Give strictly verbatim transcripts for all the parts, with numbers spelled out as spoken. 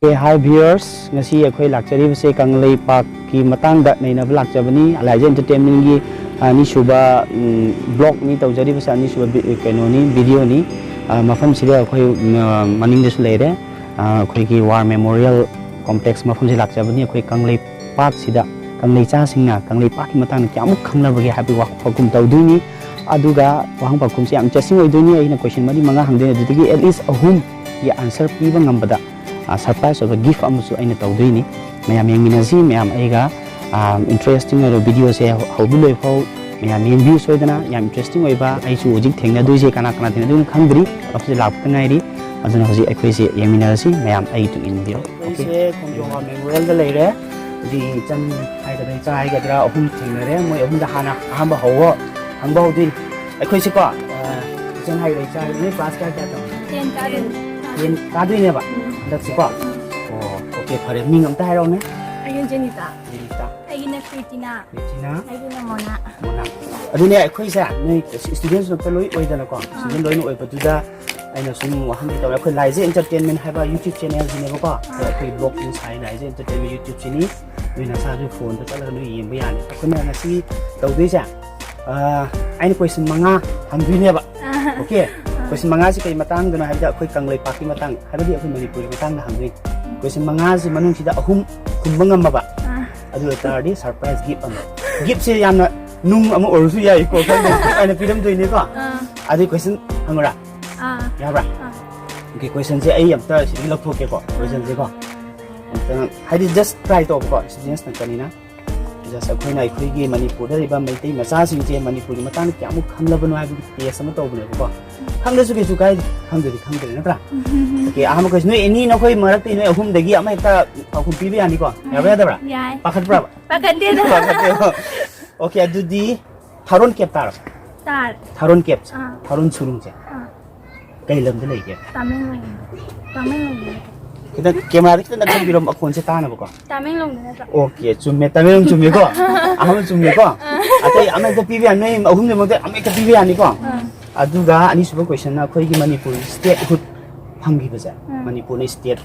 ꯑꯦ ꯍꯥꯏ ꯚꯤꯌꯔꯁ, ꯉꯁꯤ ꯑꯩꯈꯣꯏ ꯂꯥꯛꯆꯔꯤꯕꯁꯦ ꯀꯪꯂꯩꯄꯥꯛꯀꯤ ꯃꯇꯥꯡꯗ ꯅꯩꯅꯕ ꯂꯥꯛꯆꯕꯅꯤ꯫ ꯑꯂꯥꯏꯖ ꯑꯦꯟꯇꯔꯇꯦꯟꯃꯦꯟꯒꯤ ꯑꯅꯤꯁꯨꯕ ꯕ꯭ꯂꯣꯛꯅꯤ ꯇꯧꯖꯔꯤꯕꯁꯦ, ꯑꯅꯤꯁꯨꯕ ꯀꯩꯅꯣꯅꯤ, ꯚꯤꯗꯤꯑꯣꯅꯤ꯫ ꯃꯐꯝꯁꯤꯗ ꯑꯩꯈꯣꯏ ꯃꯅꯤꯡꯗꯁꯨ ꯂꯩꯔꯦ, ꯑꯩꯈꯣꯏꯒꯤ ꯋꯥꯔ ꯃꯦꯃꯣꯔꯤꯌꯦꯜ ꯀꯣꯝꯄ꯭ꯂꯦꯛꯁ ꯃꯐꯝꯁꯤ ꯂꯥꯛꯆꯕꯅꯤ꯫ ꯑꯩꯈꯣꯏ ꯀꯪꯂꯩꯄꯥꯛꯁꯤꯗ ꯀꯪꯂꯩꯆꯥꯁꯤꯡꯅ ꯀꯪꯂꯩꯄꯥꯛꯀꯤ ꯃꯇꯥꯡꯗ ꯀꯌꯥꯃꯨꯛ ꯈꯪꯅꯕꯒꯦ ꯍꯥꯏꯕꯒꯤ ꯋꯥꯍꯪ ꯄꯥꯎꯈꯨꯝ ꯇꯧꯗꯣꯏꯅꯤ꯫ ꯑꯗꯨꯒ ꯋꯥꯍꯪ ꯄꯥꯎꯈꯨꯝꯁꯤ ꯌꯥꯝ ꯏꯟꯇꯔꯦꯁꯇꯤꯡ ꯑꯣꯏꯗꯣꯏꯅꯤ꯫ ꯑꯩꯅ ꯀꯣꯏꯁꯟ ꯃꯔꯤ ꯃꯉꯥ ꯍꯪꯗꯣꯏꯅꯤ, ꯑꯗꯨꯗꯒꯤ ꯑꯦꯠꯂꯤꯁ ꯑꯍꯨꯝꯒꯤ ꯑꯟꯁꯔ ꯄꯤꯕ ꯉꯝꯕꯗ ꯁꯔꯄ꯭ꯔꯥꯏꯁ ꯑꯣꯏꯕ ꯒꯤꯐ ꯑꯃꯁꯨ ꯑꯩꯅ ꯇꯧꯗꯣꯏꯅꯤ꯫ ꯃꯌꯥꯝ ꯌꯦꯡꯃꯤꯟꯅꯁꯤ꯫ ꯃꯌꯥꯝ ꯑꯩꯒ ꯏꯟꯇꯔꯦꯁꯇꯤꯡ ꯑꯣꯏꯕ ꯚꯤꯗꯤꯑꯣꯁꯦ ꯍꯧꯕꯤ ꯂꯣꯏꯐꯥꯎ ꯃꯌꯥꯝ ꯌꯦꯡꯕꯤꯌꯨ ꯁꯣꯏꯗꯅ꯫ ꯌꯥꯝ ꯏꯟꯇꯔꯦꯁꯇꯤꯡ ꯑꯣꯏꯕ, ꯑꯩꯁꯨ ꯍꯧꯖꯤꯛ ꯊꯦꯡꯅꯗꯣꯏꯁꯦ ꯀꯅꯥ ꯀꯅꯥ ꯊꯦꯡꯅꯗꯣꯏꯅꯣ ꯈꯪꯗ꯭ꯔꯤ, ꯃꯐꯝꯁꯦ ꯂꯥꯛꯄꯗ ꯉꯥꯏꯔꯤ꯫ ꯑꯗꯨꯅ ꯍꯧꯖꯤꯛ ꯑꯩꯈꯣꯏꯁꯦ ꯌꯦꯡꯃꯤꯟꯅꯔꯁꯤ꯫ ꯃꯌꯥꯝ ꯑꯩꯒꯤ ꯇꯨꯡ ꯏꯟꯕꯤꯌꯨ꯫ ꯑꯩꯈꯣꯏꯁꯦ ꯈꯣꯡꯖꯣꯝ ꯋꯥꯔ ꯃꯦꯃꯣꯔꯤꯌꯦꯜꯗ ꯂꯩꯔꯦ꯫ ꯍꯧꯖꯤꯛ ꯏꯆꯟ ꯍꯥꯏꯒꯗ꯭ꯔꯥ, ꯏꯆꯥ ꯍꯥꯏꯒꯗ꯭ꯔꯥ, ꯑꯍꯨꯝ ꯊꯦꯡꯅꯔꯦ꯫ ꯃꯣꯏ ꯑꯍꯨꯝꯗ ꯍꯥꯟꯅ ꯑꯍꯥꯟꯕ ꯍꯧꯕ ꯍꯪꯕ ꯍꯧꯗꯣꯏꯅꯤ꯫ ꯑꯩꯈꯣꯏꯁꯦꯀꯣ, ꯑ, ꯏꯆꯟ ꯍꯥꯏꯒꯗ꯭ꯔꯥ, ꯏꯆꯥ ꯍꯥꯏꯒꯗ꯭ꯔꯥ, ꯅꯣꯏ ꯀ꯭ꯂꯥꯁ ꯀꯌꯥ ꯀꯌꯥ ꯇꯝꯃꯤ? ꯇꯦꯟ ꯀꯥꯗꯣꯏꯅꯤ꯫ ꯇꯦꯟ ꯀꯥꯗꯣꯏꯅꯦꯕ ꯍꯟꯗꯛꯁꯦꯀꯣ? ꯑꯣ, ꯑꯣꯀꯦ, ꯐꯔꯦ꯫ ꯃꯤꯡ ꯑꯝꯇ ꯍꯥꯏꯔꯛꯎꯅꯦ꯫ ꯑꯩꯒꯤ ꯖꯦꯅꯤꯇꯥ꯫ ꯖꯦꯅꯤꯇꯥ꯫ ꯑꯩꯒꯤꯅ ꯀ꯭ꯔꯤꯇꯤꯅꯥ꯫ ꯀ꯭ꯔꯤꯇꯤꯅꯥ꯫ ꯑꯩꯒꯤꯅ ꯃꯣꯅꯥ꯫ ꯃꯣꯅꯥ꯫ ꯑꯗꯨꯅꯦ, ꯑꯩꯈꯣꯏꯁꯦ ꯅꯣꯏ ꯁ꯭ꯇꯨꯗꯦꯟꯠꯁ ꯉꯥꯛꯇ ꯂꯣꯏ ꯑꯣꯏꯗꯅꯀꯣ, ꯁ꯭ꯇꯨꯗꯦꯟꯠ ꯂꯣꯏꯅ ꯑꯣꯏꯕꯗꯨꯗ ꯑꯩꯅ ꯁꯨꯝ ꯋꯥꯍꯪꯗꯤ ꯇꯧꯔꯦ꯫ ꯑꯩꯈꯣꯏ ꯂꯥꯏꯖ ꯑꯦꯟꯇꯔꯇꯦꯟꯃꯦꯟ ꯍꯥꯏꯕ YouTube ꯆꯦꯅꯦꯜꯁꯤꯅꯦꯕꯀꯣ꯫ ꯑꯗꯣ ꯑꯩꯈꯣꯏ ꯕ꯭ꯂꯣꯒ ꯁꯨꯝ ꯁꯥꯏ, ꯂꯥꯏꯖ ꯑꯦꯟꯇꯔꯇꯦꯟꯃꯦꯟ YouTube ꯁꯤꯅꯤ꯫ ꯅꯣꯏ ꯅꯁꯥꯁꯨ ꯐꯣꯟꯗ ꯆꯠꯂꯒ ꯅꯣꯏ ꯌꯦꯡꯕ ꯌꯥꯅꯤ꯫ ꯑꯩꯈꯣꯏꯅ ꯉꯁꯤ ꯇꯧꯗꯣꯏꯁꯦ, ꯑꯥ, ꯑꯩꯅ ꯀꯣꯏꯁꯟ ꯃꯉꯥ ꯍꯪꯗꯣꯏꯅꯦꯕ꯫ ꯑꯣꯀꯦ? ꯀꯣꯏꯁꯟ ꯃꯉꯥꯁꯤ ꯀꯩ ꯃꯇꯥꯡꯗꯅꯣ ꯍꯥꯏꯕꯗ ꯑꯩꯈꯣꯏ ꯀꯪꯂꯩꯄꯥꯛꯀꯤ ꯃꯇꯥꯡ, ꯍꯥꯏꯕꯗꯤ ꯑꯩꯈꯣꯏ ꯃꯅꯤꯄꯨꯔꯒꯤ ꯃꯇꯥꯡꯗ ꯍꯪꯗꯣꯏꯅꯤ꯫ ꯀꯣꯏꯁꯟ ꯃꯉꯥꯁꯤ ꯃꯅꯨꯡꯁꯤꯗ ꯑꯍꯨꯝ ꯈꯨꯝꯕ ꯉꯝꯃꯕ, ꯑꯗꯨ ꯑꯣꯏꯇꯥꯔꯗꯤ ꯁꯔꯄ꯭ꯔꯥꯏꯁ ꯒꯤꯐ ꯑꯃ꯫ ꯒꯤꯐꯁꯦ ꯌꯥꯝꯅ ꯅꯨꯡ ꯑꯃ ꯑꯣꯏꯔꯁꯨ ꯌꯥꯏꯀꯣ, ꯈꯪꯗꯦ, ꯒꯤꯐ ꯑꯣꯏꯅ ꯄꯤꯔꯝꯗꯣꯏꯅꯤꯀꯣ꯫ ꯑꯗꯨꯏ ꯀꯣꯏꯁꯟ ꯍꯪꯉꯨꯔꯥ? ꯑꯥ꯫ ꯌꯥꯕ꯭ꯔꯥ? ꯑꯥ꯫ ꯑꯣꯀꯦ, ꯀꯣꯏꯁꯟꯁꯦ ꯑꯩ ꯑꯝꯇ ꯁꯤꯗꯒꯤ ꯂꯧꯊꯣꯛꯀꯦꯀꯣ, ꯀꯣꯏꯁꯟꯁꯦꯀꯣ꯫ ꯑꯝꯇ, ꯍꯥꯏꯗꯤ, ꯖꯁ ꯇ꯭ꯔꯥꯏ ꯇꯧꯕꯀꯣ, ꯁ꯭ꯇꯨꯗꯦꯟꯠꯁ ꯉꯥꯛꯇꯅꯤꯅ꯫ ꯖꯁ ꯑꯩꯈꯣꯏꯅ ꯑꯩꯈꯣꯏꯒꯤ ꯃꯅꯤꯄꯨꯔꯗ ꯂꯩꯕ ꯃꯩꯇꯩ ꯃꯆꯥꯁꯤꯡꯁꯦ ꯃꯅꯤꯄꯨꯔꯒꯤ ꯃꯇꯥꯡꯗ ꯀꯌꯥꯃꯨꯛ ꯈꯪꯂꯕꯅꯣ ꯍꯥꯏꯕꯒꯤ ꯇꯦꯁ ꯑꯃ ꯇꯧꯕꯅꯦꯕꯀꯣ꯫ ꯈꯪꯗ꯭ꯔꯁꯨ ꯀꯩꯁꯨ ꯀꯥꯏꯗꯦ, ꯈꯪꯗ꯭ꯔꯗꯤ ꯈꯪꯗ꯭ꯔꯦ, ꯅꯠꯇ꯭ꯔꯥ? ꯑꯣꯀꯦ, ꯑꯍꯥꯟꯕ ꯀꯣꯏꯁꯟ, ꯅꯣꯏ ꯑꯅꯤ, ꯅꯈꯣꯏ ꯃꯔꯛꯇꯩ ꯅꯣꯏ ꯑꯍꯨꯝꯗꯒꯤ ꯑꯃ ꯍꯦꯛꯇ ꯄꯥꯎꯈꯨꯝ ꯄꯤꯕ ꯌꯥꯅꯤꯀꯣ? ꯌꯥꯕ ꯌꯥꯗꯕ꯭ꯔꯥ? ꯌꯥꯏ꯫ ꯄꯥꯈꯠꯄ꯭ꯔꯥꯕ? ꯄꯥꯈꯠꯇꯦꯗ꯫ ꯄꯥꯈꯠꯇꯦꯕ꯫ ꯑꯣꯀꯦ, ꯑꯗꯨꯗꯤ ꯊꯥꯔꯣꯟ ꯀꯦꯞ ꯇꯥꯔꯣ꯫ ꯇꯥꯔꯦ꯫ ꯊꯥꯔꯣꯟ ꯀꯦꯞꯁꯦ, ꯑꯥ꯫ ꯊꯥꯔꯣꯟ ꯁꯨꯔꯨꯡꯁꯦ ꯑꯥ꯫ ꯀꯩ ꯂꯝꯗ ꯂꯩꯒꯦ? ꯇꯥꯃꯦꯡꯂꯣꯡ꯫ ꯇꯥꯃꯦꯡꯂꯣꯡꯗ ꯅꯠꯇ꯭ꯔꯣ? ꯈꯤꯇꯪ ꯀꯦꯃꯦꯔꯥꯗ ꯈꯤꯇꯪ ꯅꯛꯁꯟꯕꯤꯔꯣ, ꯃꯈꯣꯟꯁꯦ ꯇꯥꯅꯕꯀꯣ꯫ ꯇꯥꯃꯦꯡꯂꯣꯡꯗ ꯅꯠꯇ꯭ꯔꯣ? ꯑꯣꯀꯦ, ꯆꯨꯝꯃꯦ, ꯇꯥꯃꯦꯡꯂꯣꯡ ꯆꯨꯝꯃꯦꯀꯣ꯫ ꯑꯍꯥꯟꯕ ꯆꯨꯝꯃꯦꯀꯣ꯫ ꯑꯥ꯫ ꯑꯇꯩ ꯑꯃ ꯍꯦꯛꯇ ꯄꯤꯕ ꯌꯥꯅꯤ, ꯅꯣꯏ ꯑꯍꯨꯝꯒꯤꯃꯛꯇ ꯑꯃ ꯍꯦꯛꯇ ꯄꯤꯕ ꯌꯥꯅꯤꯀꯣ꯫ ꯑꯥ꯫ ꯑꯗꯨꯒ ꯑꯅꯤꯁꯨꯕ ꯀꯣꯏꯁꯟꯅ ꯑꯩꯈꯣꯏꯒꯤ ꯃꯅꯤꯄꯨꯔꯒꯤ ꯁ꯭ꯇꯦꯠꯍꯨꯗ ꯐꯪꯈꯤꯕꯁꯦ, ꯑꯥ꯫ ꯃꯅꯤꯄꯨꯔꯅ ꯁ꯭ꯇꯦꯠ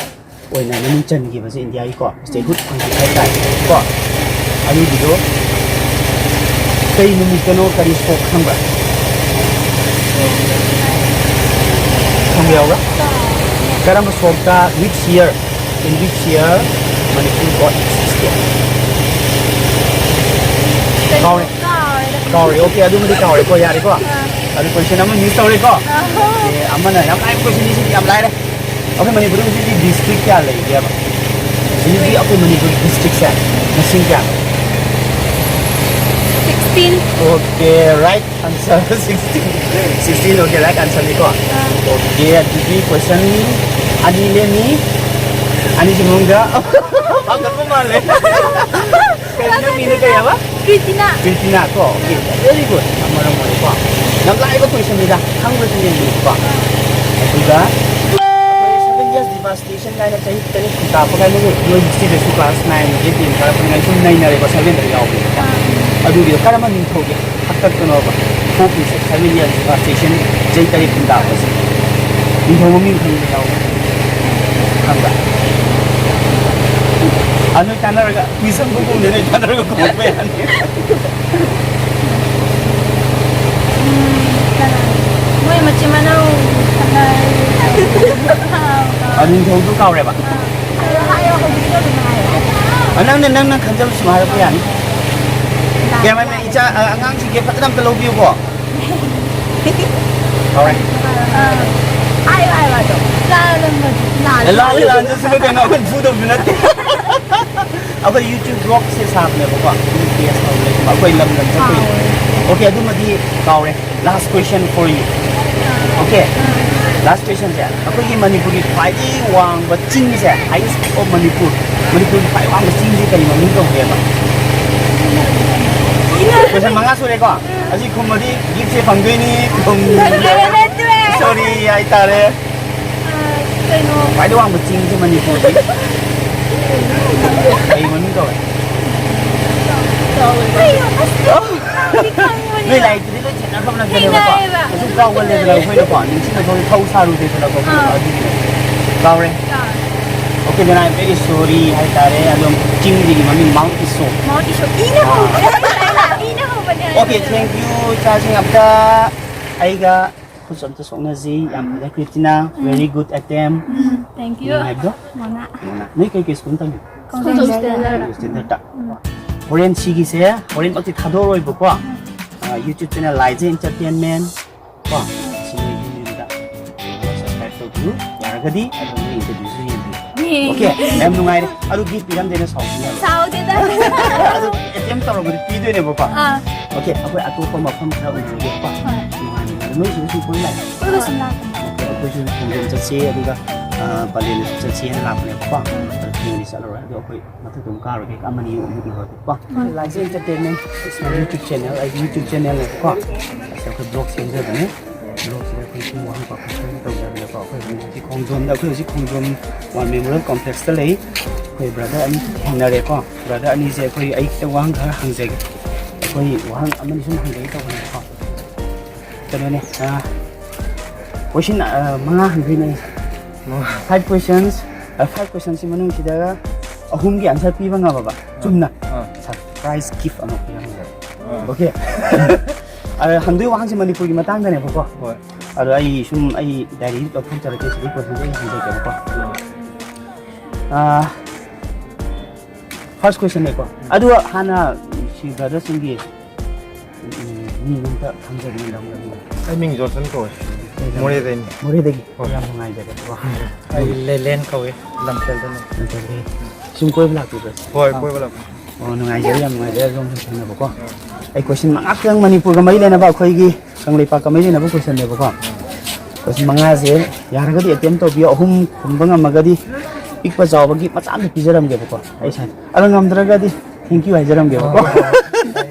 ꯑꯣꯏꯅ ꯃꯃꯤꯡ ꯆꯟꯈꯤꯕꯁꯦ ꯏꯟꯗꯤꯌꯥꯒꯤꯀꯣ, statehood ꯐꯪꯈꯤꯕ ꯍꯥꯏꯇꯥꯔꯦ ꯀꯣ꯫ ꯑꯅꯤꯗꯨꯗꯣ ꯀꯩ ꯅꯨꯃꯤꯠꯇꯅꯣ, ꯀꯔꯤ ꯁꯣꯛ ꯈꯪꯕ꯭ꯔꯥ? ꯈꯪꯕ ꯌꯥꯎꯕ꯭ꯔꯥ? ꯀꯔꯝꯕ ꯁꯣꯛꯇ, which year, in which year Manipur got its state? ꯀꯥꯎꯔꯦ꯫ ꯀꯥꯎꯔꯦ꯫ Okay, ꯑꯗꯨꯃꯗꯤ ꯀꯥꯎꯔꯦꯀꯣ, ꯌꯥꯔꯦꯀꯣ? ꯑꯥ꯫ ꯑꯗꯨ question ꯑꯃ miss ꯇꯧꯔꯦꯀꯣ? ꯑꯥ꯫ ꯑꯦ, ꯑꯃꯅ ꯌꯥꯝ ꯂꯥꯏꯕ question ꯁꯤꯗꯤ, ꯌꯥꯝ ꯂꯥꯏꯔꯦ꯫ ꯑꯩꯈꯣꯏ ꯃꯅꯤꯄꯨꯔꯗ ꯍꯧꯖꯤꯛ ꯍꯧꯖꯤꯛ district ꯀꯌꯥ ꯂꯩꯒꯦꯕ? ꯍꯧꯖꯤꯛ ꯍꯧꯖꯤꯛ ꯑꯩꯈꯣꯏ ꯃꯅꯤꯄꯨꯔꯒꯤ districtꯁꯦ ꯃꯁꯤꯡ ꯀꯌꯥ? Sixteen. Okay, right answer, sixteen. Sixteen, okay, right answer ꯅꯤꯀꯣ꯫ ꯑꯥ꯫ Okay, ꯑꯗꯨꯗꯤ question ꯑꯅꯤ ꯂꯦꯝꯃꯤ꯫ ꯑꯅꯤꯁꯤ ꯃꯅꯨꯡꯗ ꯄꯥꯈꯠꯄ ꯃꯥꯜꯂꯦ꯫ ꯀꯔꯤ, ꯅꯪ ꯃꯤꯡꯗꯣ ꯀꯔꯤ ꯍꯥꯏꯕ? ꯀ꯭ꯔꯤꯇꯤꯅꯥ꯫ ꯀ꯭ꯔꯤꯇꯤꯅꯥ ꯀꯣ? Okay, very good꯫ ꯌꯥꯝ ꯃꯔꯝ ꯑꯣꯏꯔꯦꯀꯣ꯫ ꯌꯥꯝ ꯂꯥꯏꯕ questionꯅꯤꯗ, ꯈꯪꯕ꯭ꯔꯁꯨ ꯌꯦꯡꯕꯤꯌꯨꯀꯣ꯫ ꯑꯗꯨꯒ ꯑꯩꯈꯣꯏ seven years devastation ꯀꯥꯏꯅ ꯆꯍꯤ ꯇꯔꯦꯠ ꯈꯨꯟꯇꯥꯛꯄ ꯀꯥꯏꯅ ꯅꯣꯏ historyꯗꯁꯨ class nine, eight, ten ꯀꯥꯔꯛꯄꯅꯤꯅ ꯁꯨꯝ ꯅꯩꯅꯔꯦꯀꯣ, sevenꯗ ꯌꯥꯎꯕꯅꯦ꯫ ꯑꯗꯨꯒꯤꯗꯣ ꯀꯔꯝꯕ ꯅꯤꯡꯊꯧꯒꯤ ꯍꯥꯛꯇꯛꯇꯅꯣꯕ ꯊꯣꯛꯈ꯭ꯔꯤꯁꯦ, seven years devastation ꯆꯍꯤ ꯇꯔꯦꯠ ꯈꯨꯟꯇꯥꯛꯄꯁꯦ? ꯅꯤꯡꯊꯧ ꯃꯃꯤꯡ ꯈꯪꯕ ꯌꯥꯎꯕ꯭ꯔꯥ? ꯈꯪꯕ꯭ꯔꯥ? ꯑ, ꯅꯣꯏ ꯇꯥꯟꯅꯔꯒ, ꯃꯤꯁꯝ ꯈꯨꯝꯕꯗ ꯅꯣꯏ ꯇꯥꯟꯅꯔꯒ ꯈꯨꯝꯃꯛꯄ ꯌꯥꯅꯤ꯫ ꯎꯝ, ꯀꯅꯥ? ꯃꯣꯏ ꯃꯆꯤꯟ ꯃꯅꯥꯎ ꯈꯠꯅꯔꯦ꯫ ꯑ, ꯅꯤꯡꯊꯧꯗꯨ ꯀꯥꯎꯔꯦꯕ? ꯑ, ꯍꯥꯏꯌꯣ, ꯍꯥꯏꯌꯣ, ꯍꯧꯖꯤꯛꯀꯤꯗꯣ ꯑꯗꯨꯝ ꯍꯥꯏꯌꯣ꯫ ꯑ, ꯅꯪꯅ, ꯅꯪꯅ ꯈꯟꯖꯕ ꯁꯨꯝ ꯍꯥꯏꯔꯛꯄ ꯌꯥꯅꯤ꯫ ꯀꯦꯃꯦꯔꯥꯃꯦꯟ, ꯏꯆꯥ, ꯑ, ꯑꯉꯥꯡꯁꯤꯡꯁꯦ ꯐꯖꯅ ꯑꯝꯇ ꯂꯧꯕꯤꯌꯨꯀꯣ꯫ ꯀꯥꯎꯔꯦ꯫ ꯑ, ꯍꯥꯏꯌꯣ, ꯍꯥꯏꯌꯣ, ꯑꯗꯣ꯫ ꯂꯥꯜꯂꯝꯃꯗꯤ? ꯂꯥꯜꯂꯦ꯫ ꯑꯦ, ꯂꯥꯜꯂꯦ, ꯂꯥꯟꯖꯁꯅꯨ ꯀꯩꯅꯣ, ꯑꯩꯈꯣꯏ ꯐꯨꯗꯕꯁꯨ ꯅꯠꯇꯦ꯫ ꯑꯩꯈꯣꯏ YouTube vlogꯁꯦ ꯁꯥꯕꯅꯦꯕꯀꯣ, ꯑꯩꯈꯣꯏ ꯂꯝ ꯂꯝ ꯆꯠꯇꯣꯏꯅꯦ꯫ ꯀꯥꯎꯔꯦ꯫ Okay, ꯑꯗꯨꯃꯗꯤ ꯀꯥꯎꯔꯦ꯫ Last question for you. Okay? Last questionꯁꯦ, ꯑꯩꯈꯣꯏꯒꯤ ꯃꯅꯤꯄꯨꯔꯒꯤ ꯈ꯭ꯋꯥꯏꯗꯒꯤ ꯋꯥꯡꯕ ꯆꯤꯡꯁꯦ, highest of Manipur, ꯃꯅꯤꯄꯨꯔꯒꯤ ꯈ꯭ꯋꯥꯏ ꯋꯥꯡꯕ ꯆꯤꯡꯁꯦ ꯀꯔꯤ ꯃꯃꯤꯡ ꯀꯧꯒꯦꯕ? Question ꯃꯉꯥ ꯁꯨꯔꯦꯀꯣ? ꯑꯁꯤ ꯈꯨꯝꯃꯗꯤ giftꯁꯦ ꯐꯪꯗꯣꯏꯅꯤ꯫ ꯈꯨꯝ-, ꯐꯪꯗꯣꯏꯅꯦ, ꯅꯠꯇ꯭ꯔꯦ꯫ Sorry ꯍꯥꯏꯇꯥꯔꯦ꯫ ꯑ, ꯀꯩꯅꯣ꯫ ꯈ꯭ꯋꯥꯏꯗꯒꯤ ꯋꯥꯡꯕ ꯆꯤꯡꯁꯦ ꯃꯅꯤꯄꯨꯔꯒꯤ ꯀꯩ ꯃꯃꯤꯡ ꯀꯧꯋꯦ? ꯀꯩꯅꯣ? ꯑꯁ, ꯈꯪꯗꯤ ꯈꯪꯕꯅꯦ꯫ ꯅꯣꯏ ꯂꯥꯏꯔꯤꯛꯇꯨꯗꯤ ꯂꯣꯏ ꯊꯦꯡꯅꯈ꯭ꯔꯕ ꯅꯠꯇꯅꯦꯕꯀꯣ? ꯊꯦꯡꯅꯈ꯭ꯔꯦꯕ꯫ ꯑꯁꯨꯝ ꯀꯥꯎꯒꯜꯂꯦꯗꯅ ꯑꯩꯈꯣꯏꯅꯀꯣ, ꯅꯤꯡꯁꯤꯡꯕ ꯊꯧ ꯁꯥꯔꯨꯗꯦꯗꯅꯀꯣ ꯑꯩꯈꯣꯏꯅꯀꯣ, ꯑꯥ꯫ ꯑꯗꯨꯒꯤꯅꯦ꯫ ꯀꯥꯎꯔꯦ꯫ ꯑꯥ꯫ Then I'm very sorry ꯍꯥꯏꯇꯥꯔꯦ, ꯑꯗꯨꯝ ꯆꯤꯡꯁꯤꯒꯤ ꯃꯃꯤꯡ Mount Iso. Mount Iso. ꯏꯅ ꯍꯧꯕꯅꯦ, ꯏꯅ ꯍꯧꯕꯅꯦ. Okay, thank you, ꯏꯆꯥꯁꯤꯡ ꯑꯝꯇ ꯑꯩꯒ ꯈꯨꯠꯁꯨ ꯑꯝꯇ ꯁꯣꯛꯅꯁꯤ꯫ ꯌꯥꯝ ꯐꯖꯈ꯭ꯔꯦ ꯇꯤꯅꯥ, very good attempt. Thank you. ꯅꯪ ꯍꯥꯏꯕꯗꯣ? ꯃꯣꯅꯥ꯫ ꯃꯣꯅꯥ꯫ ꯅꯣꯏ ꯀꯩ ꯀꯩ ꯁ꯭ꯀꯨꯜ ꯇꯝꯃꯤ? ꯈꯣꯡꯖꯣꯝ ꯁ꯭ꯇꯦꯟꯗꯔꯗ꯫ ꯈꯣꯡꯖꯣꯝ ꯁ꯭ꯇꯦꯟꯗꯔꯗ꯫ ꯍꯣꯔꯦꯟ ꯁꯤꯒꯤꯁꯦ ꯍꯣꯔꯦꯟꯃꯛꯇꯤ ꯊꯥꯗꯣꯛꯑꯔꯣꯏꯕꯀꯣ꯫ ꯑ, YouTube channel Laija Entertainment ꯀꯣ, ꯁꯤ ꯅꯣꯏꯒꯤ ꯌꯨꯝꯗ subscribe ꯇꯧꯕꯤꯌꯨ꯫ ꯌꯥꯔꯒꯗꯤ ꯑꯗꯨꯝ interview ꯁꯨ ꯌꯦꯡꯕꯤꯌꯨ꯫ ꯌꯦꯡꯒꯦ꯫ Okay, ꯌꯥꯝ ꯅꯨꯡꯉꯥꯏꯔꯦ꯫ ꯑꯗꯨ gift ꯄꯤꯔꯝꯗꯦꯅ ꯁꯥꯎꯕꯤꯅꯦꯕ꯫ ꯁꯥꯎꯗꯦꯗ꯫ ꯑꯗꯨ attempt ꯇꯧꯔꯕꯗꯤ ꯄꯤꯗꯣꯏꯅꯦꯕꯀꯣ꯫ ꯑꯥ꯫ Okay, ꯑꯩꯈꯣꯏ ꯑꯇꯣꯞꯄ ꯃꯐꯝ ꯈꯔ ꯎꯅꯔꯒꯦꯀꯣ꯫ ꯍꯣꯏ꯫ ꯅꯨꯡꯉꯥꯏꯅ꯫ ꯑꯗꯨ ꯅꯣꯏ ꯁꯤꯗ ꯁꯨꯝ ꯀꯣꯏ ꯂꯥꯛꯑꯦ? ꯀꯣꯏꯕ ꯁꯨꯝ ꯂꯥꯛꯄꯅꯦ꯫ Okay, ꯑꯩꯈꯣꯏꯁꯨ ꯈꯣꯡꯖꯣꯝ ꯆꯠꯁꯦ, ꯑꯗꯨꯒ, ꯑ, ꯄꯂꯦꯟꯗꯁꯨ ꯆꯠꯁꯦꯅ ꯂꯥꯛꯄꯅꯦꯕꯀꯣ꯫ ꯎꯝ꯫ ꯑꯗꯨ ꯊꯦꯡꯅꯗꯤ ꯆꯠꯂꯔꯣꯏ꯫ ꯑꯗꯣ ꯑꯩꯈꯣꯏ ꯃꯊꯛꯇ ꯑꯗꯨꯝ ꯀꯥꯔꯨꯔꯒꯦ, ꯑꯃꯅꯤ ꯑꯃꯨꯛ ꯎꯔꯒꯦꯀꯣ꯫ ꯍꯣꯏ꯫ Laija Entertainment is my YouTube channel, ꯑꯩꯒꯤ YouTube channel ꯅꯦꯕꯀꯣ꯫ ꯑꯁꯤꯗ ꯑꯩꯈꯣꯏ vlog ꯁꯦꯝꯖꯕꯅꯦ꯫ Vlog ꯁꯤꯗ ꯑꯩꯈꯣꯏ ꯁꯨꯝ ꯋꯥꯍꯪ ꯄꯥꯎꯈꯨꯝ ꯁꯨꯝ ꯇꯧꯖꯕꯅꯦꯀꯣ꯫ ꯑꯩꯈꯣꯏ ꯍꯧꯖꯤꯛ ꯍꯧꯖꯤꯛ ꯈꯣꯡꯖꯣꯝꯗ, ꯑꯩꯈꯣꯏ ꯍꯧꯖꯤꯛ ꯈꯣꯡꯖꯣꯝ War Memorial Complex ꯇ ꯂꯩ꯫ ꯑꯩꯈꯣꯏ brother ꯑꯅꯤ ꯊꯦꯡꯅꯔꯦꯀꯣ꯫ Brother ꯑꯅꯤꯁꯦ ꯑꯩꯈꯣꯏ, ꯑꯩ ꯈꯤꯇꯪ ꯋꯥꯍꯪ ꯈꯔ ꯍꯪꯖꯒꯦ꯫ ꯑꯩꯈꯣꯏ ꯋꯥꯍꯪ ꯑꯃꯅꯤ ꯁꯨꯝ ꯍꯪꯖꯒꯦ ꯇꯧꯕꯅꯦꯕꯀꯣ꯫ ꯀꯩꯅꯣꯅꯦ, ꯑ, question, ꯑ, ꯃꯉꯥ ꯍꯪꯗꯣꯏꯅꯦ ꯑꯩ꯫ ꯃꯉꯥ꯫ Five questions, ꯑ, five questions ꯁꯤ ꯃꯅꯨꯡꯁꯤꯗ ꯑꯍꯨꯝꯒꯤ answer ꯄꯤꯕ ꯉꯝꯃꯕ, ꯆꯨꯝꯅ ꯑꯥ꯫ Surprise gift ꯑꯃ ꯄꯤꯔꯝꯒꯦ꯫ ꯑꯥ꯫ Okay꯫ ꯑ, ꯍꯪꯗꯣꯏ ꯋꯥꯍꯪꯁꯦ ꯃꯅꯤꯄꯨꯔꯒꯤ ꯃꯇꯥꯡꯗꯅꯦꯕꯀꯣ꯫ ꯍꯣꯏ꯫ ꯑꯗꯣ ꯑꯩ ꯁꯨꯝ, ꯑꯩ diary ꯂꯧꯊꯣꯛꯆꯔꯛꯀꯦ, ꯁꯤꯗꯩ question ꯁꯦ ꯑꯩ ꯍꯪꯖꯒꯦꯕꯀꯣ꯫ ꯑꯥ꯫ ꯑ, first question ꯅꯦꯀꯣ꯫ ꯑꯗꯨꯒ ꯍꯥꯟꯅ ꯁꯤ brother ꯁꯤꯡꯒꯤ ꯎꯝ, ꯃꯤ ꯑꯝꯇ ꯈꯪꯖꯕ ꯉꯝꯗꯕ ꯉꯝꯗꯕ꯫ ꯑꯩ ꯃꯤꯡ ꯖꯣꯟꯁꯟ ꯀꯧꯋꯦ꯫ ꯀꯩ ꯂꯝ? ꯃꯣꯔꯦꯗꯩꯅꯤ꯫ ꯃꯣꯔꯦꯗꯒꯤ? ꯍꯣꯏ꯫ ꯌꯥꯝ ꯅꯨꯡꯉꯥꯏꯖꯔꯦ꯫ ꯑꯩ ꯂꯦꯂꯦꯟ ꯀꯧꯋꯦ, ꯂꯝꯐꯦꯜꯗꯅꯦ꯫ ꯂꯝꯐꯦꯜꯗꯒꯤ꯫ ꯁꯨꯝ ꯀꯣꯏꯕ ꯂꯥꯛꯄꯤꯕ꯭ꯔꯥ? ꯍꯣꯏ, ꯑꯥ꯫ ꯀꯣꯏꯕ ꯂꯥꯛꯄꯅꯦ꯫ ꯑꯣ, ꯅꯨꯡꯉꯥꯏꯖꯔꯦ, ꯌꯥꯝ ꯅꯨꯡꯉꯥꯏꯖꯔꯦ, ꯑꯗꯣꯝꯁꯨ ꯊꯦꯡꯅꯕꯀꯣ꯫ ꯑꯥ꯫ ꯑꯩ question ꯃꯉꯥ ꯈꯛꯇꯪ ꯃꯅꯤꯄꯨꯔꯒ ꯃꯔꯤ ꯂꯩꯅꯕ, ꯑꯩꯈꯣꯏꯒꯤ ꯀꯪꯂꯩꯄꯥꯛꯀ ꯃꯔꯤ ꯂꯩꯅꯕ question ꯅꯦꯕꯀꯣ꯫ Question ꯃꯉꯥꯁꯦ ꯌꯥꯔꯒꯗꯤ attempt ꯇꯧꯕꯤꯌꯣ, ꯑꯍꯨꯝ ꯈꯨꯝꯕ ꯉꯝꯃꯒꯗꯤ ꯄꯤꯛꯄ ꯆꯥꯎꯕꯒꯤ ꯃꯆꯥ ꯑꯃ ꯄꯤꯖꯔꯝꯒꯦꯕꯀꯣ꯫ ꯑꯩ ꯁꯥꯏ-, ꯑꯗꯣ ꯉꯝꯗ꯭ꯔꯒꯗꯤ thank you ꯍꯥꯏꯖꯔꯝꯒꯦꯕꯀꯣ꯫